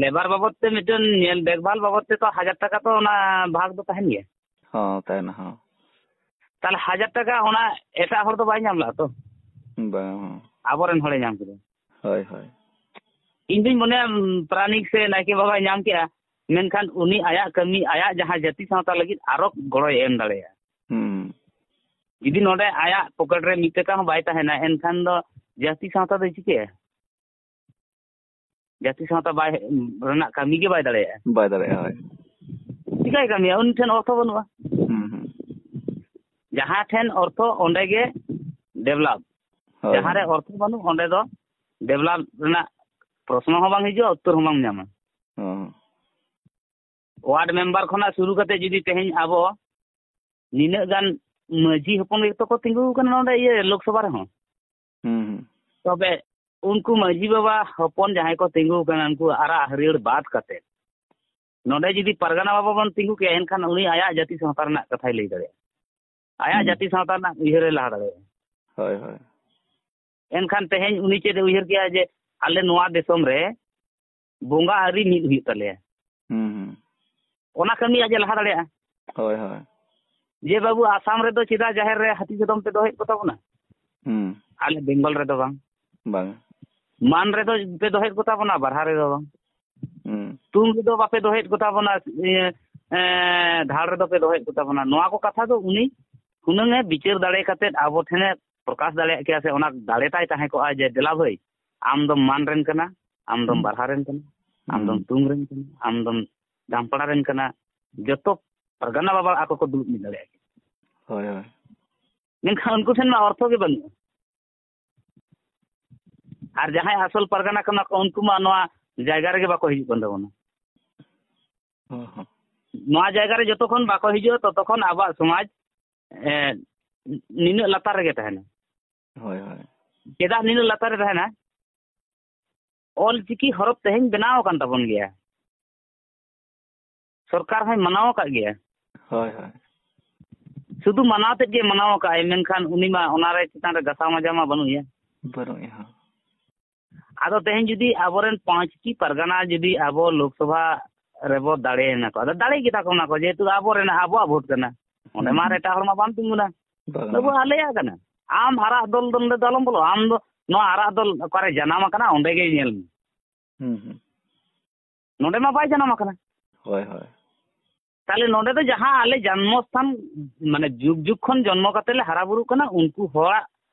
ᱞᱮᱵᱟᱨ ᱵᱟᱵᱚᱫ ᱛᱮ ᱢᱤᱫᱴᱮᱱ ᱧᱮᱞ ᱫᱮᱠᱷᱵᱷᱟᱞ ᱵᱟᱵᱚᱫ ᱛᱮ ᱛᱚ ᱦᱟᱡᱟᱨ ᱴᱟᱠᱟ ᱛᱚ ᱚᱱᱟ ᱵᱷᱟᱜᱽ ᱫᱚ ᱛᱟᱦᱮᱱ ᱜᱮᱭᱟ᱾ ᱦᱚᱸ, ᱛᱟᱦᱮᱱᱟ, ᱦᱚᱸ᱾ ᱛᱟᱦᱞᱮ ᱦᱟᱡᱟᱨ ᱴᱟᱠᱟ ᱚᱱᱟ ᱮᱴᱟᱜ ᱦᱚᱲ ᱫᱚ ᱵᱟᱭ ᱧᱟᱢ ᱞᱟᱜᱼᱟ ᱛᱚ? ᱵᱟᱝ, ᱦᱚᱸ᱾ ᱟᱵᱚᱨᱮᱱ ᱦᱚᱲᱮ ᱧᱟᱢ ᱠᱮᱫᱟ᱾ ᱦᱳᱭ, ᱦᱳᱭ᱾ ᱤᱧ ᱫᱩᱧ ᱢᱚᱱᱮᱭᱟ, ᱩᱢ, ᱯᱟᱨᱟᱱᱤᱠ ᱥᱮ ᱱᱟᱭᱠᱮ ᱵᱟᱵᱟᱭ ᱧᱟᱢ ᱠᱮᱜᱼᱟ, ᱢᱮᱱᱠᱷᱟᱱ ᱩᱱᱤ ᱟᱭᱟᱜ ᱠᱟᱹᱢᱤ, ᱟᱭᱟᱜ ᱡᱟᱦᱟᱸ ᱡᱟᱹᱛᱤ ᱥᱟᱶᱛᱟ ᱞᱟᱹᱜᱤᱫ ᱟᱨᱚ ᱜᱚᱲᱚᱭ ᱮᱢ ᱫᱟᱲᱮᱭᱟᱜᱼᱟ᱾ ᱦᱩᱸ᱾ ᱡᱩᱫᱤ ᱱᱚᱰᱮ ᱟᱭᱟᱜ ᱯᱚᱠᱮᱴ ᱨᱮ ᱢᱤᱫ ᱴᱟᱠᱟ ᱦᱚᱸ ᱵᱟᱭ ᱛᱟᱦᱮᱱᱟ, ᱮᱱᱠᱷᱟᱱ ᱫᱚ ᱡᱟᱹᱛᱤ ᱥᱟᱶᱛᱟ ᱫᱚᱭ ᱪᱤᱠᱟᱹᱭᱟ? ᱡᱟᱹᱛᱤ ᱥᱟᱶᱛᱟ ᱵᱟᱭ, ᱨᱮᱱᱟᱜ ᱠᱟᱹᱢᱤ ᱜᱮ ᱵᱟᱭ ᱫᱟᱲᱮᱭᱟᱜᱼᱟ᱾ ᱵᱟᱭ ᱫᱟᱲᱮᱭᱟᱜᱼᱟ, ᱦᱳᱭ᱾ ᱪᱤᱠᱟᱹᱭ ᱠᱟᱹᱢᱤᱭᱟ? ᱩᱱᱤ ᱴᱷᱮᱱ ᱚᱨᱛᱷᱚ ᱵᱟᱹᱱᱩᱜᱼᱟ᱾ ᱦᱩᱸ, ᱦᱩᱸ᱾ ᱡᱟᱦᱟᱸ ᱴᱷᱮᱱ ᱚᱨᱛᱷᱚ, ᱚᱸᱰᱮ ᱜᱮ ᱰᱮᱵᱷᱞᱚᱯ᱾ ᱦᱳᱭ, ᱡᱟᱦᱟᱸ ᱨᱮ ᱦᱳᱭ᱾ ᱚᱨᱛᱷᱚ ᱵᱟᱹᱱᱩᱜ, ᱚᱸᱰᱮ ᱫᱚ ᱰᱮᱵᱷᱞᱚᱯ ᱨᱮᱱᱟᱜ ᱯᱨᱚᱥᱱᱚ ᱦᱚᱸ ᱵᱟᱝ ᱦᱤᱡᱩᱜᱼᱟ, ᱩᱛᱛᱚᱨ ᱦᱚᱸ ᱵᱟᱢ ᱧᱟᱢᱟ᱾ ᱦᱚᱸ᱾ ᱣᱟᱨᱰ ᱢᱮᱢᱵᱟᱨ ᱠᱷᱚᱱᱟᱜ ᱥᱩᱨᱩ ᱠᱟᱛᱮ ᱡᱩᱫᱤ ᱛᱮᱦᱮᱧ ᱟᱵᱚ ᱱᱤᱱᱟᱹᱜ ᱜᱟᱱ ᱢᱟᱹᱡᱷᱤ ᱦᱚᱯᱚᱱ ᱜᱮᱛᱚ ᱠᱚ ᱛᱤᱸᱜᱩ ᱟᱠᱟᱱᱟ ᱱᱚᱰᱮ ᱤᱭᱟᱹ ᱞᱳᱠᱥᱚᱵᱷᱟ ᱨᱮᱦᱚᱸ᱾ ᱦᱩᱸ, ᱦᱩᱸ᱾ ᱛᱚᱵᱮ ᱩᱱᱠᱩ ᱢᱟᱹᱡᱷᱤ ᱵᱟᱵᱟ ᱦᱚᱯᱚᱱ ᱡᱟᱦᱟᱸᱭ ᱠᱚ ᱛᱤᱸᱜᱩ ᱟᱠᱟᱱᱟ, ᱩᱱᱠᱩ ᱟᱨᱟᱜ ᱦᱟᱹᱨᱭᱟᱹᱲ ᱵᱟᱫ ᱠᱟᱛᱮ ᱱᱚᱰᱮ ᱡᱩᱫᱤ ᱯᱟᱨᱜᱟᱱᱟ ᱵᱟᱵᱟ ᱵᱚᱱ ᱛᱤᱸᱜᱩ ᱠᱮᱭᱟ, ᱮᱱᱠᱷᱟᱱ ᱩᱱᱤ ᱟᱭᱟᱜ ᱡᱟᱹᱛᱤ ᱥᱟᱶᱛᱟ ᱨᱮᱱᱟᱜ ᱠᱟᱛᱷᱟᱭ ᱞᱟᱹᱭ ᱫᱟᱲᱮᱭᱟᱜᱼᱟ, ᱟᱭᱟᱜ ᱦᱩᱸ᱾ ᱡᱟᱹᱛᱤ ᱥᱟᱶᱛᱟ ᱨᱮᱱᱟᱜ ᱩᱭᱦᱟᱹᱨᱮ ᱞᱟᱦᱟ ᱫᱟᱲᱮᱭᱟᱜᱼᱟ᱾ ᱦᱳᱭ, ᱦᱳᱭ᱾ ᱮᱱᱠᱷᱟᱱ ᱛᱮᱦᱮᱧ ᱩᱱᱤ ᱪᱮᱫ ᱮ ᱩᱭᱦᱟᱹᱨ ᱠᱮᱭᱟ ᱡᱮ ᱟᱞᱮ ᱱᱚᱣᱟ ᱫᱤᱥᱚᱢ ᱨᱮ ᱵᱚᱸᱜᱟ ᱟᱹᱨᱤ ᱢᱤᱫ ᱦᱩᱭᱩᱜ ᱛᱟᱞᱮᱭᱟ᱾ ᱦᱩᱸ, ᱦᱩᱸ᱾ ᱚᱱᱟ ᱠᱟᱹᱢᱤ ᱟᱡ ᱮ ᱞᱟᱦᱟ ᱫᱟᱲᱮᱭᱟᱜᱼᱟ᱾ ᱦᱳᱭ, ᱦᱳᱭ᱾ ᱡᱮ ᱵᱟᱹᱵᱩ, ᱟᱥᱟᱢ ᱨᱮᱫᱚ ᱪᱮᱫᱟᱜ ᱡᱟᱦᱮᱨ ᱨᱮ ᱦᱟᱹᱛᱤ ᱥᱟᱫᱚᱢ ᱯᱮ ᱫᱚᱦᱚᱭᱮᱫ ᱠᱚ ᱛᱟᱵᱚᱱᱟ? ᱦᱩᱸ᱾ ᱟᱞᱮ ᱵᱮᱝᱜᱚᱞ ᱨᱮᱫᱚ ᱵᱟᱝ᱾ ᱵᱟᱝ᱾ ᱢᱟᱱ ᱨᱮᱫᱚ ᱯᱮ ᱫᱚᱦᱚᱭᱮᱫ ᱠᱚ ᱛᱟᱵᱚᱱᱟ, ᱵᱟᱨᱦᱟ ᱨᱮᱫᱚ ᱵᱟᱝ᱾ ᱦᱩᱸ᱾ ᱛᱩᱝ ᱨᱮᱫᱚ ᱵᱟᱯᱮ ᱫᱚᱦᱚᱭᱮᱫ ᱠᱚ ᱛᱟᱵᱚᱱᱟ, ᱤᱭᱟᱹ, ᱮᱸ, ᱫᱷᱟᱲ ᱨᱮᱫᱚ ᱯᱮ ᱫᱚᱦᱚᱭᱮᱫ ᱠᱚ ᱛᱟᱵᱚᱱᱟ᱾ ᱱᱚᱣᱟ ᱠᱚ ᱠᱟᱛᱷᱟ ᱫᱚ ᱩᱱᱤ ᱦᱩᱱᱟᱹᱝ ᱮ ᱵᱤᱪᱟᱹᱨ ᱫᱟᱲᱮ ᱠᱟᱛᱮᱫ ᱟᱵᱚ ᱴᱷᱮᱱᱮ ᱯᱨᱚᱠᱟᱥ ᱫᱟᱲᱮᱭᱟᱜ ᱠᱮᱭᱟ, ᱥᱮ ᱚᱱᱟ ᱫᱟᱲᱮ ᱛᱟᱭ ᱛᱟᱦᱮᱸ ᱠᱚᱜᱼᱟ ᱡᱮ, "ᱫᱮᱞᱟ ᱵᱷᱟᱹᱭ, ᱟᱢ ᱫᱚᱢ ᱢᱟᱱ ᱨᱮᱱ ᱠᱟᱱᱟ, ᱟᱢ ᱫᱚᱢ ᱦᱩᱸ᱾ ᱵᱟᱨᱦᱟ ᱨᱮᱱ ᱠᱟᱱᱟ, ᱟᱢ ᱫᱚᱢ ᱦᱩᱸ᱾ ᱛᱩᱝ ᱨᱮᱱ ᱠᱟᱱᱟ, ᱟᱢ ᱫᱚᱢ ᱫᱟᱢᱯᱟᱲᱟ ᱨᱮᱱ ᱠᱟᱱᱟ", ᱡᱚᱛᱚ ᱯᱟᱨᱜᱟᱱᱟ ᱵᱟᱵᱟ ᱟᱠᱚ ᱠᱚ ᱫᱩᱲᱩᱵ ᱢᱤᱫ ᱫᱟᱲᱮᱭᱟᱜ ᱠᱮᱭᱟ᱾ ᱦᱳᱭ, ᱦᱳᱭ᱾ ᱢᱮᱱᱠᱷᱟᱱ ᱩᱱᱠᱩ ᱴᱷᱮᱱ ᱢᱟ ᱚᱨᱛᱷᱚ ᱜᱮ ᱵᱟᱹᱱᱩᱜᱼᱟ᱾ ᱟᱨ ᱡᱟᱦᱟᱸᱭ ᱟᱥᱚᱞ ᱯᱟᱨᱜᱟᱱᱟ ᱠᱟᱱᱟ ᱠᱚ, ᱩᱱᱠᱩ ᱢᱟ ᱱᱚᱣᱟ ᱡᱟᱭᱜᱟ ᱨᱮᱜᱮ ᱵᱟᱠᱚ ᱦᱤᱡᱩᱜ ᱠᱟᱱ ᱛᱟᱵᱚᱱᱟ᱾ ᱦᱚᱸ, ᱦᱚᱸ᱾ ᱱᱚᱣᱟ ᱡᱟᱭᱜᱟ ᱨᱮ ᱡᱚᱛᱚ ᱠᱷᱚᱱ ᱵᱟᱠᱚ ᱦᱤᱡᱩᱜᱼᱟ, ᱛᱚᱛᱚ ᱠᱷᱚᱱ ᱟᱵᱚᱣᱟᱜ ᱥᱚᱢᱟᱡᱽ, ᱮ, ᱱᱤᱱᱟᱹᱜ ᱞᱟᱛᱟᱨ ᱨᱮᱜᱮ ᱛᱟᱦᱮᱱᱟ᱾ ᱦᱳᱭ, ᱦᱳᱭ᱾ ᱪᱮᱫᱟᱜ ᱱᱤᱱᱟᱹᱜ ᱞᱟᱛᱟᱨ ᱨᱮ ᱛᱟᱦᱮᱱᱟ? ᱚᱞ ᱪᱤᱠᱤ ᱦᱚᱨᱚᱯ ᱛᱮᱦᱮᱧ ᱵᱮᱱᱟᱣ ᱟᱠᱟᱱ ᱛᱟᱵᱚᱱ ᱜᱮᱭᱟ᱾ ᱥᱚᱨᱠᱟᱨ ᱦᱚᱸᱭ ᱢᱟᱱᱟᱣ ᱟᱠᱟᱫ ᱜᱮᱭᱟ᱾ ᱦᱳᱭ, ᱦᱳᱭ᱾ ᱥᱩᱫᱷᱩ ᱢᱟᱱᱟᱣ ᱛᱮᱫ ᱜᱮ ᱢᱟᱱᱟᱣ ᱟᱠᱟᱫᱼᱟᱭ, ᱢᱮᱱᱠᱷᱟᱱ ᱩᱱᱤ ᱢᱟ ᱚᱱᱟ ᱨᱮ ᱪᱮᱛᱟᱱ ᱨᱮ ᱜᱟᱥᱟᱣ ᱢᱟᱡᱟ ᱢᱟ ᱵᱟᱹᱱᱩᱜ ᱮᱭᱟ᱾ ᱵᱟᱹᱱᱩᱜ ᱮᱭᱟ, ᱦᱚᱸ᱾ ᱟᱫᱚ ᱛᱮᱦᱮᱧ ᱡᱩᱫᱤ ᱟᱵᱚᱨᱮᱱ ᱯᱟᱸᱪᱴᱤ ᱯᱟᱨᱜᱟᱱᱟ ᱡᱩᱫᱤ ᱟᱵᱚ ᱞᱳᱠᱥᱚᱵᱷᱟ ᱨᱮᱵᱚ ᱫᱟᱲᱮᱭᱮᱱᱟ ᱠᱚ, ᱟᱫᱚ ᱫᱟᱲᱮ ᱜᱮᱛᱟ ᱠᱚ ᱚᱱᱟ ᱠᱚ, ᱡᱮᱦᱮᱛᱩ ᱟᱵᱚᱨᱮᱱ, ᱟᱵᱚᱣᱟᱜ ᱵᱷᱳᱴ ᱠᱟᱱᱟ᱾ ᱚᱸᱰᱮ ᱢᱟ ᱟᱨ ᱦᱩᱸ᱾ ᱮᱴᱟᱜ ᱦᱚᱲ ᱢᱟ ᱵᱟᱢ ᱛᱤᱸᱜᱩᱱᱟ᱾ ᱵᱟᱝ, ᱵᱟᱹᱵᱩ, ᱵᱟᱝ᱾ ᱟᱞᱮᱭᱟᱜ ᱠᱟᱱᱟ᱾ ᱟᱢ ᱟᱨᱟᱜ ᱫᱚᱞ ᱫᱚ ᱱᱚᱰᱮ ᱫᱚ ᱟᱞᱚᱢ ᱵᱚᱞᱚᱜᱼᱟ᱾ ᱟᱢ ᱫᱚ ᱱᱚᱣᱟ ᱟᱨᱟᱜ ᱫᱚᱞ ᱚᱠᱟᱨᱮ ᱡᱟᱱᱟᱢ ᱟᱠᱟᱱᱟ, ᱚᱸᱰᱮ ᱜᱮ ᱧᱮᱞ ᱢᱮ᱾ ᱦᱩᱸ, ᱦᱩᱸ᱾ ᱱᱚᱰᱮ ᱢᱟ ᱵᱟᱭ ᱡᱟᱱᱟᱢ ᱟᱠᱟᱱᱟ᱾ ᱦᱳᱭ, ᱦᱳᱭ᱾ ᱛᱟᱦᱞᱮ ᱱᱚᱰᱮ ᱫᱚ ᱡᱟᱦᱟᱸ ᱟᱞᱮ ᱡᱟᱱᱢᱚ ᱥᱛᱷᱟᱱ, ᱢᱟᱱᱮ ᱡᱩᱜᱽ ᱡᱩᱜᱽ ᱠᱷᱚᱱ ᱡᱚᱱᱢᱚ ᱠᱟᱛᱮ ᱞᱮ ᱦᱟᱨᱟ ᱵᱩᱨᱩᱜ ᱠᱟᱱᱟ, ᱩᱱᱠᱩ ᱦᱚᱲᱟᱜ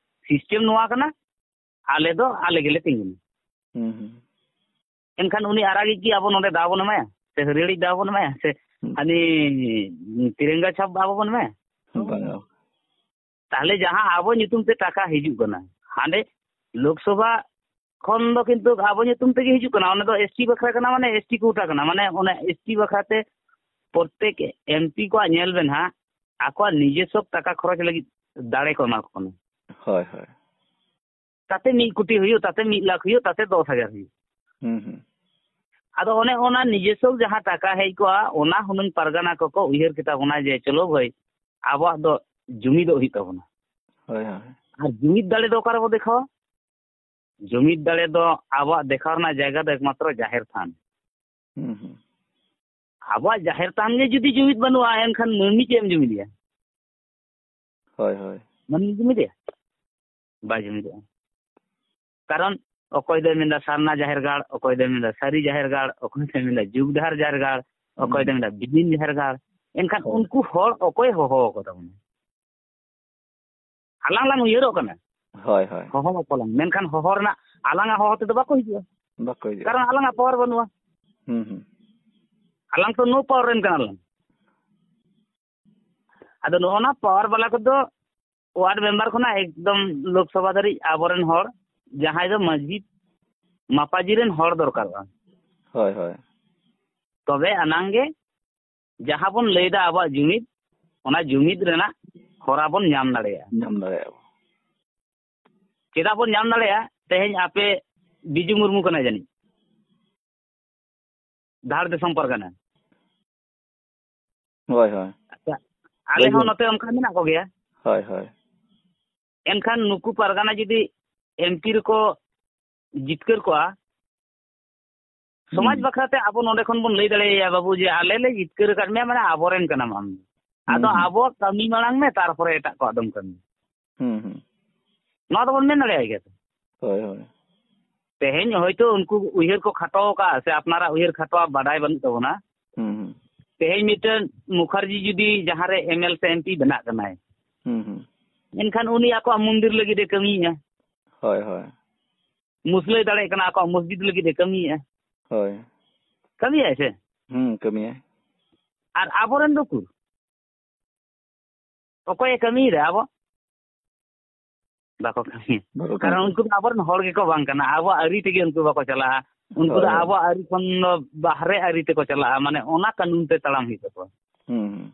system ᱱᱚᱣᱟ ᱠᱟᱱᱟ, ᱟᱞᱮ ᱫᱚ ᱟᱞᱮ ᱜᱮᱞᱮ ᱛᱤᱸᱜᱩᱱᱟ᱾ ᱦᱩᱸ, ᱦᱩᱸ᱾ ᱮᱱᱠᱷᱟᱱ ᱩᱱᱤ ᱟᱨᱟᱜᱤᱡ ᱠᱤ ᱟᱵᱚ ᱱᱚᱰᱮ ᱫᱟᱣ ᱵᱚᱱ ᱮᱢᱟᱭᱟ? ᱥᱮ ᱦᱟᱹᱨᱭᱟᱹᱲᱤᱡ ᱫᱟᱣ ᱵᱚᱱ ᱮᱢᱟᱭᱟ? ᱥᱮ ᱦᱩᱸ᱾ ᱦᱟᱹᱱᱤ ᱛᱤᱨᱮᱝᱜᱟ ᱪᱷᱟᱯ ᱟᱵᱚ ᱵᱚᱱ ᱮᱢᱟᱭᱟ? ᱵᱟᱝᱟ᱾ ᱛᱟᱦᱞᱮ ᱡᱟᱦᱟᱸ ᱟᱵᱚ ᱧᱩᱛᱩᱢ ᱛᱮ ᱴᱟᱠᱟ ᱦᱤᱡᱩᱜ ᱠᱟᱱᱟ, ᱦᱟᱸᱰᱮ ᱞᱳᱠᱥᱚᱵᱷᱟ ᱠᱷᱚᱱ ᱫᱚ ᱠᱤᱱᱛᱩ ᱟᱵᱚ ᱧᱩᱛᱩᱢ ᱛᱮᱜᱮ ᱦᱤᱡᱩᱜ ᱠᱟᱱᱟ᱾ ᱚᱱᱟ ᱫᱚ ST ᱵᱟᱠᱷᱨᱟ ᱠᱟᱱᱟ, ᱢᱟᱱᱮ ST quota ᱠᱟᱱᱟ, ᱢᱟᱱᱮ ᱚᱱᱟ ST ᱵᱟᱠᱷᱨᱟ ᱛᱮ ᱯᱨᱚᱛᱛᱮᱠ MP ᱠᱚᱣᱟᱜ ᱧᱮᱞ ᱵᱮᱱ ᱦᱟᱸᱜ, ᱟᱠᱚᱣᱟᱜ ᱱᱤᱡᱮᱥᱥᱚ ᱴᱟᱠᱟ ᱠᱷᱚᱨᱚᱪ ᱞᱟᱹᱜᱤᱫ ᱫᱟᱲᱮ ᱠᱚ ᱮᱢᱟ ᱠᱚ ᱠᱟᱱᱟ᱾ ᱦᱳᱭ, ᱦᱳᱭ᱾ ᱛᱟᱛᱮ ᱢᱤᱫ ᱠᱳᱴᱤ ᱦᱩᱭᱩᱜ, ᱛᱟᱛᱮ ᱢᱤᱫ ᱞᱟᱠᱷ ᱦᱩᱭᱩᱜ, ᱛᱟᱛᱮ ᱫᱚᱥ ᱦᱟᱡᱟᱨ ᱦᱩᱭᱩᱜ᱾ ᱦᱩᱸ, ᱦᱩᱸ᱾ ᱟᱫᱚ ᱚᱱᱮ ᱚᱱᱟ ᱱᱤᱡᱮᱥᱥᱚ ᱡᱟᱦᱟᱸ ᱴᱟᱠᱟ ᱦᱮᱡ ᱠᱚᱜᱼᱟ, ᱚᱱᱟ ᱦᱩᱱᱟᱹᱝ ᱯᱟᱨᱜᱟᱱᱟ ᱠᱚᱠᱚ ᱩᱭᱦᱟᱹᱨ ᱠᱮᱛᱟ ᱵᱚᱱᱟ ᱡᱮ, ᱪᱚᱞᱚ ᱵᱷᱟᱹᱭ, ᱟᱵᱚᱣᱟᱜ ᱫᱚ ᱡᱩᱢᱤᱫᱚᱜ ᱦᱩᱭᱩᱜ ᱛᱟᱵᱚᱱᱟ᱾ ᱦᱳᱭ, ᱦᱳᱭ᱾ ᱟᱨ ᱡᱩᱢᱤᱫ ᱫᱟᱲᱮ ᱫᱚ ᱚᱠᱟ ᱨᱮᱵᱚ ᱫᱮᱠᱷᱟᱣᱟ? ᱡᱩᱢᱤᱫ ᱫᱟᱲᱮ ᱫᱚ ᱟᱵᱚᱣᱟᱜ ᱫᱮᱠᱷᱟᱣ ᱨᱮᱱᱟᱜ ᱡᱟᱭᱜᱟ ᱫᱚ ᱮᱠᱢᱟᱛᱨᱚ ᱡᱟᱦᱮᱨ ᱛᱷᱟᱱ᱾ ᱦᱩᱸ, ᱦᱩᱸ᱾ ᱟᱵᱚᱣᱟᱜ ᱡᱟᱦᱮᱨ ᱛᱷᱟᱱ ᱜᱮ ᱡᱩᱫᱤ ᱡᱩᱢᱤᱫ ᱵᱟᱹᱱᱩᱜᱼᱟ, ᱮᱱᱠᱷᱟᱱ ᱢᱟᱹᱱᱢᱤ ᱪᱮᱫ ᱮᱢ ᱡᱩᱢᱤᱫᱮᱭᱟ? ᱦᱳᱭ, ᱦᱳᱭ᱾ ᱢᱟᱹᱱᱢᱤ ᱡᱩᱢᱤᱫᱮᱭᱟ? ᱵᱟᱭ ᱡᱩᱢᱤᱫᱚᱜᱼᱟ᱾ ᱠᱟᱨᱚᱱ ᱚᱠᱚᱭ ᱫᱚᱭ ᱢᱮᱱᱫᱟ ᱥᱟᱨᱱᱟ ᱡᱟᱦᱮᱨ ᱜᱟᱲ, ᱚᱠᱚᱭ ᱫᱚᱭ ᱢᱮᱱᱫᱟ ᱥᱟᱹᱨᱤ ᱡᱟᱦᱮᱨ ᱜᱟᱲ, ᱚᱠᱚᱭ ᱫᱚᱭ ᱢᱮᱱᱫᱟ ᱡᱩᱜᱽ ᱰᱟᱦᱟᱨ ᱡᱟᱦᱮᱨ ᱜᱟᱲ, ᱚᱠᱚᱭ ᱦᱩᱸ᱾ ᱫᱚᱭ ᱢᱮᱱᱫᱟ ᱵᱤᱞᱤᱱ ᱡᱟᱦᱮᱨ ᱜᱟᱲ᱾ ᱮᱱᱠᱷᱟᱱ ᱦᱳᱭ᱾ ᱩᱱᱠᱩ ᱦᱚᱲ ᱚᱠᱚᱭ ᱦᱚᱦᱚ ᱟᱠᱚ ᱛᱟᱵᱚᱱᱟ? ᱟᱞᱟᱝ ᱞᱟᱝ ᱩᱭᱦᱟᱹᱨᱚᱜ ᱠᱟᱱᱟ, ᱦᱳᱭ, ᱦᱳᱭ᱾ ᱦᱚᱦᱚ ᱟᱠᱚ ᱞᱟᱝ, ᱢᱮᱱᱠᱷᱟᱱ ᱦᱚᱦᱚ ᱨᱮᱱᱟᱜ, ᱟᱞᱟᱝᱟᱜ ᱦᱚᱦᱚ ᱛᱮᱫᱚ ᱵᱟᱠᱚ ᱦᱤᱡᱩᱜᱼᱟ᱾ ᱵᱟᱠᱚ ᱦᱤᱡᱩᱜᱼᱟ᱾ ᱠᱟᱨᱚᱱ ᱟᱞᱟᱝᱟᱜ ᱯᱟᱣᱟᱨ ᱵᱟᱹᱱᱩᱜᱼᱟ᱾ ᱦᱩᱸ, ᱦᱩᱸ᱾ ᱟᱞᱟᱝ ᱛᱚ ᱱᱳ ᱯᱟᱣᱟᱨ ᱨᱮᱱ ᱠᱟᱱᱟᱞᱟᱝ᱾ ᱟᱫᱚ ᱱᱚᱜᱼᱚ ᱱᱟ ᱯᱟᱣᱟᱨ ᱵᱟᱞᱟ ᱠᱚᱫᱚ ᱣᱟᱨᱰ ᱢᱮᱢᱵᱟᱨ ᱠᱷᱚᱱᱟᱜ ᱮᱠᱫᱚᱢ ᱞᱳᱠᱥᱚᱵᱷᱟ ᱫᱷᱟᱹᱨᱤᱡ ᱟᱵᱚᱨᱮᱱ ᱦᱚᱲ, ᱡᱟᱦᱟᱸᱭ ᱫᱚ ᱢᱟᱹᱡᱷᱤ ᱢᱟᱯᱟᱡᱤ ᱨᱮᱱ ᱦᱚᱲ ᱫᱚᱨᱠᱟᱨᱚᱜᱼᱟ᱾ ᱦᱳᱭ, ᱦᱳᱭ᱾ ᱛᱚᱵᱮ ᱟᱱᱟᱝ ᱜᱮ ᱡᱟᱦᱟᱸ ᱵᱚᱱ ᱞᱟᱹᱭᱫᱟ ᱟᱵᱚᱣᱟᱜ ᱡᱩᱢᱤᱫ, ᱚᱱᱟ ᱡᱩᱢᱤᱫ ᱨᱮᱱᱟᱜ ᱦᱚᱨᱟ ᱵᱚᱱ ᱧᱟᱢ ᱫᱟᱲᱮᱭᱟᱜᱼᱟ᱾ ᱧᱟᱢ ᱫᱟᱲᱮᱭᱟᱜᱼᱟ ᱵᱚᱱ᱾ ᱪᱮᱫᱟᱜ ᱵᱚᱱ ᱧᱟᱢ ᱫᱟᱲᱮᱭᱟᱜᱼᱟ? ᱛᱮᱦᱮᱧ ᱟᱯᱮ ᱵᱤᱡᱩ ᱢᱩᱨᱢᱩ ᱠᱟᱱᱟᱭ ᱡᱟᱹᱱᱤᱡ, ᱫᱷᱟᱲ ᱫᱤᱥᱚᱢ ᱯᱟᱨᱜᱟᱱᱟ᱾ ᱦᱳᱭ, ᱦᱳᱭ᱾ ᱟᱪᱪᱷᱟ, ᱟᱞᱮ ᱦᱳᱭ, ᱦᱚᱸ ᱦᱳᱭ᱾ ᱱᱚᱛᱮ ᱚᱱᱠᱟ ᱢᱮᱱᱟᱜ ᱠᱚᱜᱮᱭᱟ᱾ ᱦᱳᱭ, ᱦᱳᱭ᱾ ᱮᱱᱠᱷᱟᱱ ᱱᱩᱠᱩ ᱯᱟᱨᱜᱟᱱᱟ ᱡᱩᱫᱤ ᱮᱢᱯᱤ ᱨᱮᱠᱚ ᱡᱤᱛᱠᱟᱹᱨ ᱠᱚᱜᱼᱟ, ᱥᱚᱢᱟᱡᱽ ᱦᱩᱸ᱾ ᱵᱟᱠᱷᱨᱟ ᱛᱮ ᱟᱵᱚ ᱱᱚᱰᱮ ᱠᱷᱚᱱ ᱵᱚᱱ ᱞᱟᱹᱭ ᱫᱟᱲᱮᱭᱟᱭᱟ, "ᱵᱟᱹᱵᱩ, ᱡᱮ ᱟᱞᱮ ᱞᱮ ᱡᱤᱛᱠᱟᱹᱨ ᱟᱠᱟᱫ ᱢᱮᱭᱟ, ᱢᱟᱱᱮ ᱟᱵᱚᱨᱮᱱ ᱠᱟᱱᱟᱢ ᱟᱢ᱾ ᱟᱫᱚ ᱦᱩᱸ, ᱦᱩᱸ᱾ ᱟᱵᱚᱣᱟᱜ ᱠᱟᱹᱢᱤ ᱢᱟᱲᱟᱝ ᱢᱮ, ᱛᱟᱨᱯᱚᱨᱮ ᱮᱴᱟᱜ ᱠᱚᱣᱟᱜ ᱫᱚᱢ ᱠᱟᱹᱢᱤ᱾" ᱦᱩᱸ, ᱦᱩᱸ᱾ ᱱᱚᱣᱟ ᱫᱚᱵᱚᱱ ᱢᱮᱱ ᱫᱟᱲᱮᱭᱟᱭ ᱜᱮᱭᱟ ᱛᱚ? ᱦᱳᱭ, ᱦᱳᱭ᱾ ᱛᱮᱦᱮᱧ ᱦᱚᱭᱛᱳ ᱩᱱᱠᱩ ᱩᱭᱦᱟᱹᱨ ᱠᱚ ᱠᱷᱟᱴᱚ ᱟᱠᱟᱫᱼᱟ, ᱥᱮ ᱟᱯᱱᱟᱨᱟᱜ ᱩᱭᱦᱟᱹᱨ ᱠᱷᱟᱴᱚᱣᱟᱜ ᱵᱟᱰᱟᱭ ᱵᱟᱹᱱᱩᱜ ᱛᱟᱵᱚᱱᱟ᱾ ᱦᱩᱸ, ᱦᱩᱸ᱾ ᱛᱮᱦᱮᱧ ᱢᱤᱫᱴᱮᱱ ᱢᱩᱠᱷᱟᱨᱡᱤ ᱡᱩᱫᱤ ᱡᱟᱦᱟᱸ ᱨᱮ ᱮᱢ ᱮᱞ ᱥᱮ ᱮᱢ ᱯᱤ ᱵᱮᱱᱟᱜ ᱠᱟᱱᱟᱭ, ᱦᱩᱸ, ᱦᱩᱸ᱾ ᱮᱱᱠᱷᱟᱱ ᱩᱱᱤ ᱟᱠᱚᱣᱟᱜ ᱢᱚᱱᱫᱤᱨ ᱞᱟᱹᱜᱤᱫ ᱮ ᱠᱟᱹᱢᱤᱭᱮᱫᱼᱟ᱾ ᱦᱳᱭ, ᱦᱳᱭ᱾ ᱢᱩᱥᱞᱟᱹᱭ ᱫᱟᱲᱮᱭᱟᱜ ᱠᱟᱱᱟ, ᱟᱠᱚᱣᱟᱜ ᱢᱚᱥᱡᱤᱫ ᱞᱟᱹᱜᱤᱫ ᱮ ᱠᱟᱹᱢᱤᱭᱮᱫᱼᱟ᱾ ᱦᱳᱭ᱾ ᱠᱟᱹᱢᱤᱭᱟᱭ ᱥᱮ? ᱦᱩᱸ, ᱠᱟᱹᱢᱤᱭᱟᱭ᱾ ᱟᱨ ᱟᱵᱚᱨᱮᱱ ᱫᱚ ᱩᱠᱩᱨ? ᱚᱠᱚᱭᱮ ᱠᱟᱹᱢᱤᱭᱮᱫᱟ ᱟᱵᱚ? ᱵᱟᱠᱚ ᱠᱟᱹᱢᱤᱭᱟ᱾ ᱵᱟᱠᱚ ᱠᱟᱹᱢᱤᱭᱟ᱾ ᱠᱟᱨᱚᱱ ᱩᱱᱠᱩ ᱫᱚ ᱟᱵᱚᱨᱮᱱ ᱦᱚᱲ ᱜᱮᱠᱚ ᱵᱟᱝ ᱠᱟᱱᱟ᱾ ᱟᱵᱚᱣᱟᱜ ᱟᱹᱨᱤ ᱛᱮᱜᱮ ᱩᱱᱠᱩ ᱵᱟᱠᱚ ᱪᱟᱞᱟᱜᱼᱟ᱾ ᱩᱱᱠᱩ ᱦᱳᱭ, ᱫᱚ ᱦᱳᱭ᱾ ᱟᱵᱚᱣᱟᱜ ᱟᱹᱨᱤ ᱠᱷᱚᱱ ᱫᱚ ᱵᱟᱦᱨᱮ ᱟᱹᱨᱤ ᱛᱮᱠᱚ ᱪᱟᱞᱟᱜᱼᱟ᱾ ᱢᱟᱱᱮ ᱚᱱᱟ ᱠᱟᱹᱱᱩᱱ ᱛᱮ ᱛᱟᱲᱟᱢ ᱦᱩᱭᱩᱜ ᱛᱟᱠᱚᱣᱟ᱾ ᱦᱩᱸ, ᱦᱩᱸ᱾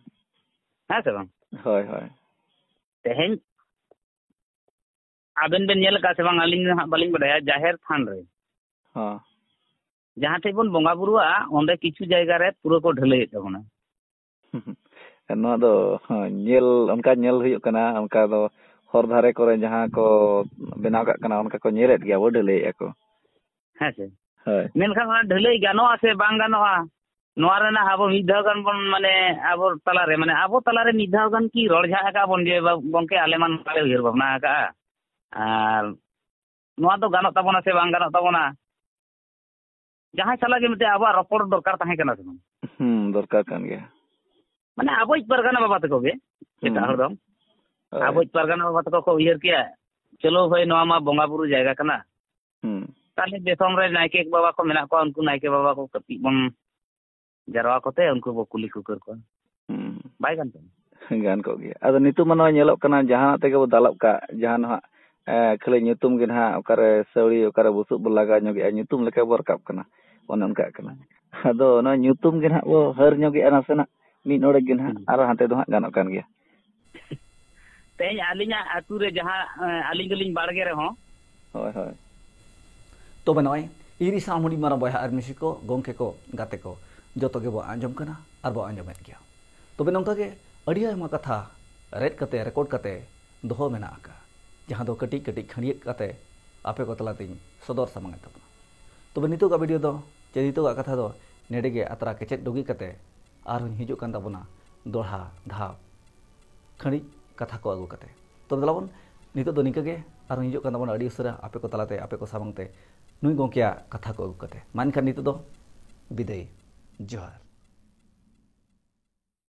ᱦᱮᱸ ᱥᱮ ᱵᱟᱝ? ᱦᱳᱭ, ᱦᱳᱭ᱾ ᱛᱮᱦᱮᱧ ᱟᱵᱮᱱ ᱵᱮᱱ ᱧᱮᱞ ᱟᱠᱟᱫ ᱥᱮ ᱵᱟᱝ, ᱟᱹᱞᱤᱧ ᱫᱚ ᱦᱟᱸᱜ ᱵᱟᱹᱞᱤᱧ ᱵᱟᱰᱟᱭᱟ, ᱡᱟᱦᱮᱨ ᱛᱷᱟᱱ ᱨᱮ ᱦᱚᱸ᱾ ᱡᱟᱦᱟᱸ ᱴᱷᱮᱡ ᱵᱚᱱ ᱵᱚᱸᱜᱟ ᱵᱩᱨᱩᱜᱼᱟ, ᱚᱸᱰᱮ ᱠᱤᱪᱷᱩ ᱡᱟᱭᱜᱟ ᱨᱮ ᱯᱩᱨᱟᱹ ᱠᱚ ᱰᱷᱟᱹᱞᱟᱹᱭᱮᱫ ᱛᱟᱵᱚᱱᱟ᱾ ᱱᱚᱣᱟ ᱫᱚ, ᱦᱚᱸ, ᱧᱮᱞ, ᱚᱱᱠᱟ ᱧᱮᱞ ᱦᱩᱭᱩᱜ ᱠᱟᱱᱟ, ᱚᱱᱠᱟ ᱫᱚ ᱦᱚᱨ ᱫᱷᱟᱨᱮ ᱠᱚᱨᱮ ᱡᱟᱦᱟᱸ ᱠᱚ ᱵᱮᱱᱟᱣ ᱠᱟᱜ ᱠᱟᱱᱟ, ᱚᱱᱠᱟ ᱠᱚ ᱧᱮᱞᱮᱫ ᱜᱮᱭᱟ ᱵᱚ, ᱰᱷᱟᱹᱞᱟᱹᱭᱮᱫᱼᱟ ᱠᱚ᱾ ᱦᱮᱸ ᱥᱮ? ᱦᱳᱭ᱾ ᱢᱮᱱᱠᱷᱟᱱ ᱚᱱᱟ ᱰᱷᱟᱹᱞᱟᱹᱭ ᱜᱟᱱᱚᱜᱼᱟ ᱥᱮ ᱵᱟᱝ ᱜᱟᱱᱚᱜᱼᱟ, ᱱᱚᱣᱟ ᱨᱮᱱᱟᱜ ᱟᱵᱚ ᱢᱤᱫ ᱫᱷᱟᱣ ᱜᱟᱱ ᱵᱚᱱ, ᱢᱟᱱᱮ, ᱟᱵᱚ ᱛᱟᱞᱟᱨᱮ, ᱢᱟᱱᱮ, ᱟᱵᱚ ᱛᱟᱞᱟᱨᱮ ᱢᱤᱫ ᱫᱷᱟᱣ ᱜᱟᱱ ᱠᱤ ᱨᱚᱲ ᱡᱷᱟᱜ ᱟᱠᱟᱫ ᱵᱚᱱ ᱡᱮ, "ᱵᱟᱵ-, ᱜᱚᱢᱠᱮ, ᱟᱞᱮ ᱢᱟ ᱱᱚᱝᱠᱟ ᱞᱮ ᱩᱭᱦᱟᱹᱨ ᱵᱷᱟᱵᱽᱱᱟ ᱟᱠᱟᱫᱼᱟ, ᱟᱨ ᱱᱚᱣᱟ ᱫᱚ ᱜᱟᱱᱚᱜ ᱛᱟᱵᱚᱱᱟ ᱥᱮ ᱵᱟᱝ ᱜᱟᱱᱚᱜ ᱛᱟᱵᱚᱱᱟ?" ᱡᱟᱦᱟᱸᱭ ᱥᱟᱞᱟᱜ ᱜᱮ ᱢᱤᱫᱴᱮᱱ ᱟᱵᱚᱣᱟᱜ ᱨᱚᱯᱚᱲ ᱫᱚᱨᱠᱟᱨ ᱛᱟᱦᱮᱸ ᱠᱟᱱᱟ ᱥᱮ ᱵᱟᱝ? ᱦᱩᱸ, ᱫᱚᱨᱠᱟᱨ ᱠᱟᱱ ᱜᱮᱭᱟ᱾ ᱢᱟᱱᱮ, ᱟᱵᱚᱭᱤᱡ ᱯᱟᱨᱜᱟᱱᱟ ᱵᱟᱵᱟ ᱛᱟᱠᱚ ᱜᱮ, ᱮᱴᱟᱜ ᱦᱩᱸ᱾ ᱦᱚᱲ ᱫᱚ᱾ ᱦᱳᱭ᱾ ᱟᱵᱚᱭᱤᱡ ᱯᱟᱨᱜᱟᱱᱟ ᱵᱟᱵᱟ ᱛᱟᱠᱚ ᱠᱚ ᱩᱭᱦᱟᱹᱨ ᱠᱮᱭᱟ, "ᱪᱚᱞᱚ ᱵᱷᱟᱹᱭ, ᱱᱚᱣᱟ ᱢᱟ ᱵᱚᱸᱜᱟ ᱵᱩᱨᱩ ᱡᱟᱭᱜᱟ ᱠᱟᱱᱟ᱾ ᱦᱩᱸ᱾ ᱛᱟᱦᱞᱮ ᱫᱤᱥᱚᱢ ᱨᱮ ᱱᱟᱭᱠᱮ ᱵᱟᱵᱟ ᱠᱚ ᱢᱮᱱᱟᱜ ᱠᱚᱣᱟ, ᱩᱱᱠᱩ ᱱᱟᱭᱠᱮ ᱵᱟᱵᱟ ᱠᱚ ᱠᱟᱹᱴᱤᱡ ᱵᱚᱱ ᱡᱟᱨᱣᱟ ᱠᱚᱛᱮ ᱩᱱᱠᱩ ᱵᱚ ᱠᱩᱞᱤ ᱠᱩᱠᱟᱹᱨ ᱠᱚᱣᱟ᱾" ᱦᱩᱸ᱾ ᱵᱟᱭ ᱜᱟᱱ ᱠᱟᱱᱟ? ᱜᱟᱱ ᱠᱚᱜ ᱜᱮᱭᱟ᱾ ᱟᱫᱚ ᱱᱤᱛᱚᱜ ᱢᱟ ᱱᱚᱣᱟ ᱧᱮᱞᱚᱜ ᱠᱟᱱᱟ, ᱡᱟᱦᱟᱱᱟᱜ ᱛᱮᱜᱮ ᱵᱚ ᱫᱟᱞᱚᱵ ᱠᱟᱜ, ᱡᱟᱦᱟᱸ ᱱᱟᱦᱟᱜ, ᱮ, ᱠᱷᱟᱹᱞᱤ ᱧᱩᱛᱩᱢ ᱜᱮ ᱱᱟᱦᱟᱜ, ᱚᱠᱟᱨᱮ ᱥᱟᱹᱣᱲᱤ, ᱚᱠᱟᱨᱮ ᱵᱩᱥᱩᱵ ᱵᱚ ᱞᱟᱜᱟᱣ ᱧᱚᱜᱮᱜᱼᱟ, ᱧᱩᱛᱩᱢ ᱞᱮᱠᱟ ᱵᱚ ᱨᱟᱠᱟᱵ ᱠᱟᱱᱟ, ᱚᱱᱮ ᱚᱱᱠᱟᱜ ᱠᱟᱱᱟ᱾ ᱟᱫᱚ ᱱᱚᱣᱟ ᱧᱩᱛᱩᱢ ᱜᱮ ᱱᱟᱦᱟᱜ ᱵᱚ ᱦᱟᱹᱨ ᱧᱚᱜᱮᱜᱼᱟ ᱱᱟᱥᱮᱱᱟᱜ, ᱢᱤᱫ ᱰᱚᱸᱰᱮᱠ ᱜᱮ ᱱᱟᱦᱟᱜ, ᱦᱩᱸ᱾ ᱟᱨᱚ ᱦᱟᱱᱛᱮ ᱫᱚ ᱦᱟᱸᱜ ᱜᱟᱱᱚᱜ ᱠᱟᱱ ᱜᱮᱭᱟ᱾ ᱛᱮᱦᱮᱧ ᱟᱹᱞᱤᱧᱟᱜ ᱟᱹᱛᱩ ᱨᱮ ᱡᱟᱦᱟᱸ, ᱮ, ᱟᱹᱞᱤᱧ ᱫᱚᱞᱤᱧ ᱵᱟᱲᱜᱮ ᱨᱮᱦᱚᱸ᱾ ᱦᱳᱭ, ᱦᱳᱭ᱾ ᱛᱚᱵᱮ ᱱᱚᱜᱼᱚᱭ ᱤᱧ ᱨᱮᱱ ᱥᱟᱱᱟᱢ ᱦᱩᱰᱤᱧ ᱢᱟᱨᱟᱝ ᱵᱚᱭᱦᱟ ᱟᱨ ᱢᱤᱥᱤ ᱠᱚ, ᱜᱚᱢᱠᱮ ᱠᱚ, ᱜᱟᱛᱮ ᱠᱚ, ᱡᱚᱛᱚ ᱜᱮᱵᱚ ᱟᱸᱡᱚᱢ ᱠᱟᱱᱟ ᱟᱨ ᱵᱚ ᱟᱸᱡᱚᱢᱮᱫ ᱜᱮᱭᱟ᱾ ᱛᱚᱵᱮ ᱱᱚᱝᱠᱟ ᱜᱮ ᱟᱹᱰᱤ ᱟᱭᱢᱟ ᱠᱟᱛᱷᱟ ᱨᱮᱫ ᱠᱟᱛᱮ, ᱨᱮᱠᱚᱨᱰ ᱠᱟᱛᱮ ᱫᱚᱦᱚ ᱢᱮᱱᱟᱜ ᱟᱠᱟᱫᱼᱟ, ᱡᱟᱦᱟᱸ ᱫᱚ ᱠᱟᱹᱴᱤᱡ ᱠᱟᱹᱴᱤᱡ ᱠᱷᱟᱹᱲᱭᱟᱹᱜ ᱠᱟᱛᱮ ᱟᱯᱮ ᱠᱚ ᱛᱟᱞᱟᱛᱤᱧ ᱥᱚᱫᱚᱨ ᱥᱟᱢᱟᱝᱮᱫ ᱛᱟᱵᱚᱱᱟ᱾ ᱛᱚᱵᱮ ᱱᱤᱛᱚᱜᱟᱜ ᱵᱷᱤᱰᱤᱭᱳ ᱫᱚ, ᱪᱮ ᱱᱤᱛᱚᱜᱟᱜ ᱠᱟᱛᱷᱟ ᱫᱚ ᱱᱮᱰᱮ ᱜᱮ ᱟᱛᱨᱟ ᱠᱮᱪᱮᱫ ᱰᱩᱜᱤ ᱠᱟᱛᱮ ᱟᱨᱦᱚᱸᱧ ᱦᱤᱡᱩᱜ ᱠᱟᱱ ᱛᱟᱵᱚᱱᱟ ᱫᱚᱦᱲᱟ ᱫᱷᱟᱯ ᱠᱷᱟᱹᱲᱤᱡ ᱠᱟᱛᱷᱟ ᱠᱚ ᱟᱹᱜᱩ ᱠᱟᱛᱮ᱾ ᱛᱚᱵᱮ ᱫᱮᱞᱟ ᱵᱚᱱ, ᱱᱤᱛᱚᱜ ᱫᱚ ᱱᱤᱝᱠᱟᱹ ᱜᱮ, ᱟᱨᱦᱚᱸ ᱦᱤᱡᱩᱜ ᱠᱟᱱ ᱛᱟᱵᱚᱱᱟ ᱟᱹᱰᱤ ᱩᱥᱟᱹᱨᱟ ᱟᱯᱮ ᱠᱚ ᱛᱟᱞᱟᱛᱮ, ᱟᱯᱮ ᱠᱚ ᱥᱟᱢᱟᱝ ᱛᱮ ᱱᱩᱭ ᱜᱚᱢᱠᱮᱭᱟᱜ ᱠᱟᱛᱷᱟ ᱠᱚ ᱟᱹᱜᱩ ᱠᱟᱛᱮ᱾ ᱢᱟ ᱮᱱᱠᱷᱟᱱ ᱱᱤᱛᱚᱜ ᱫᱚ ᱵᱤᱫᱟᱹᱭ, ᱡᱚᱦᱟᱨ᱾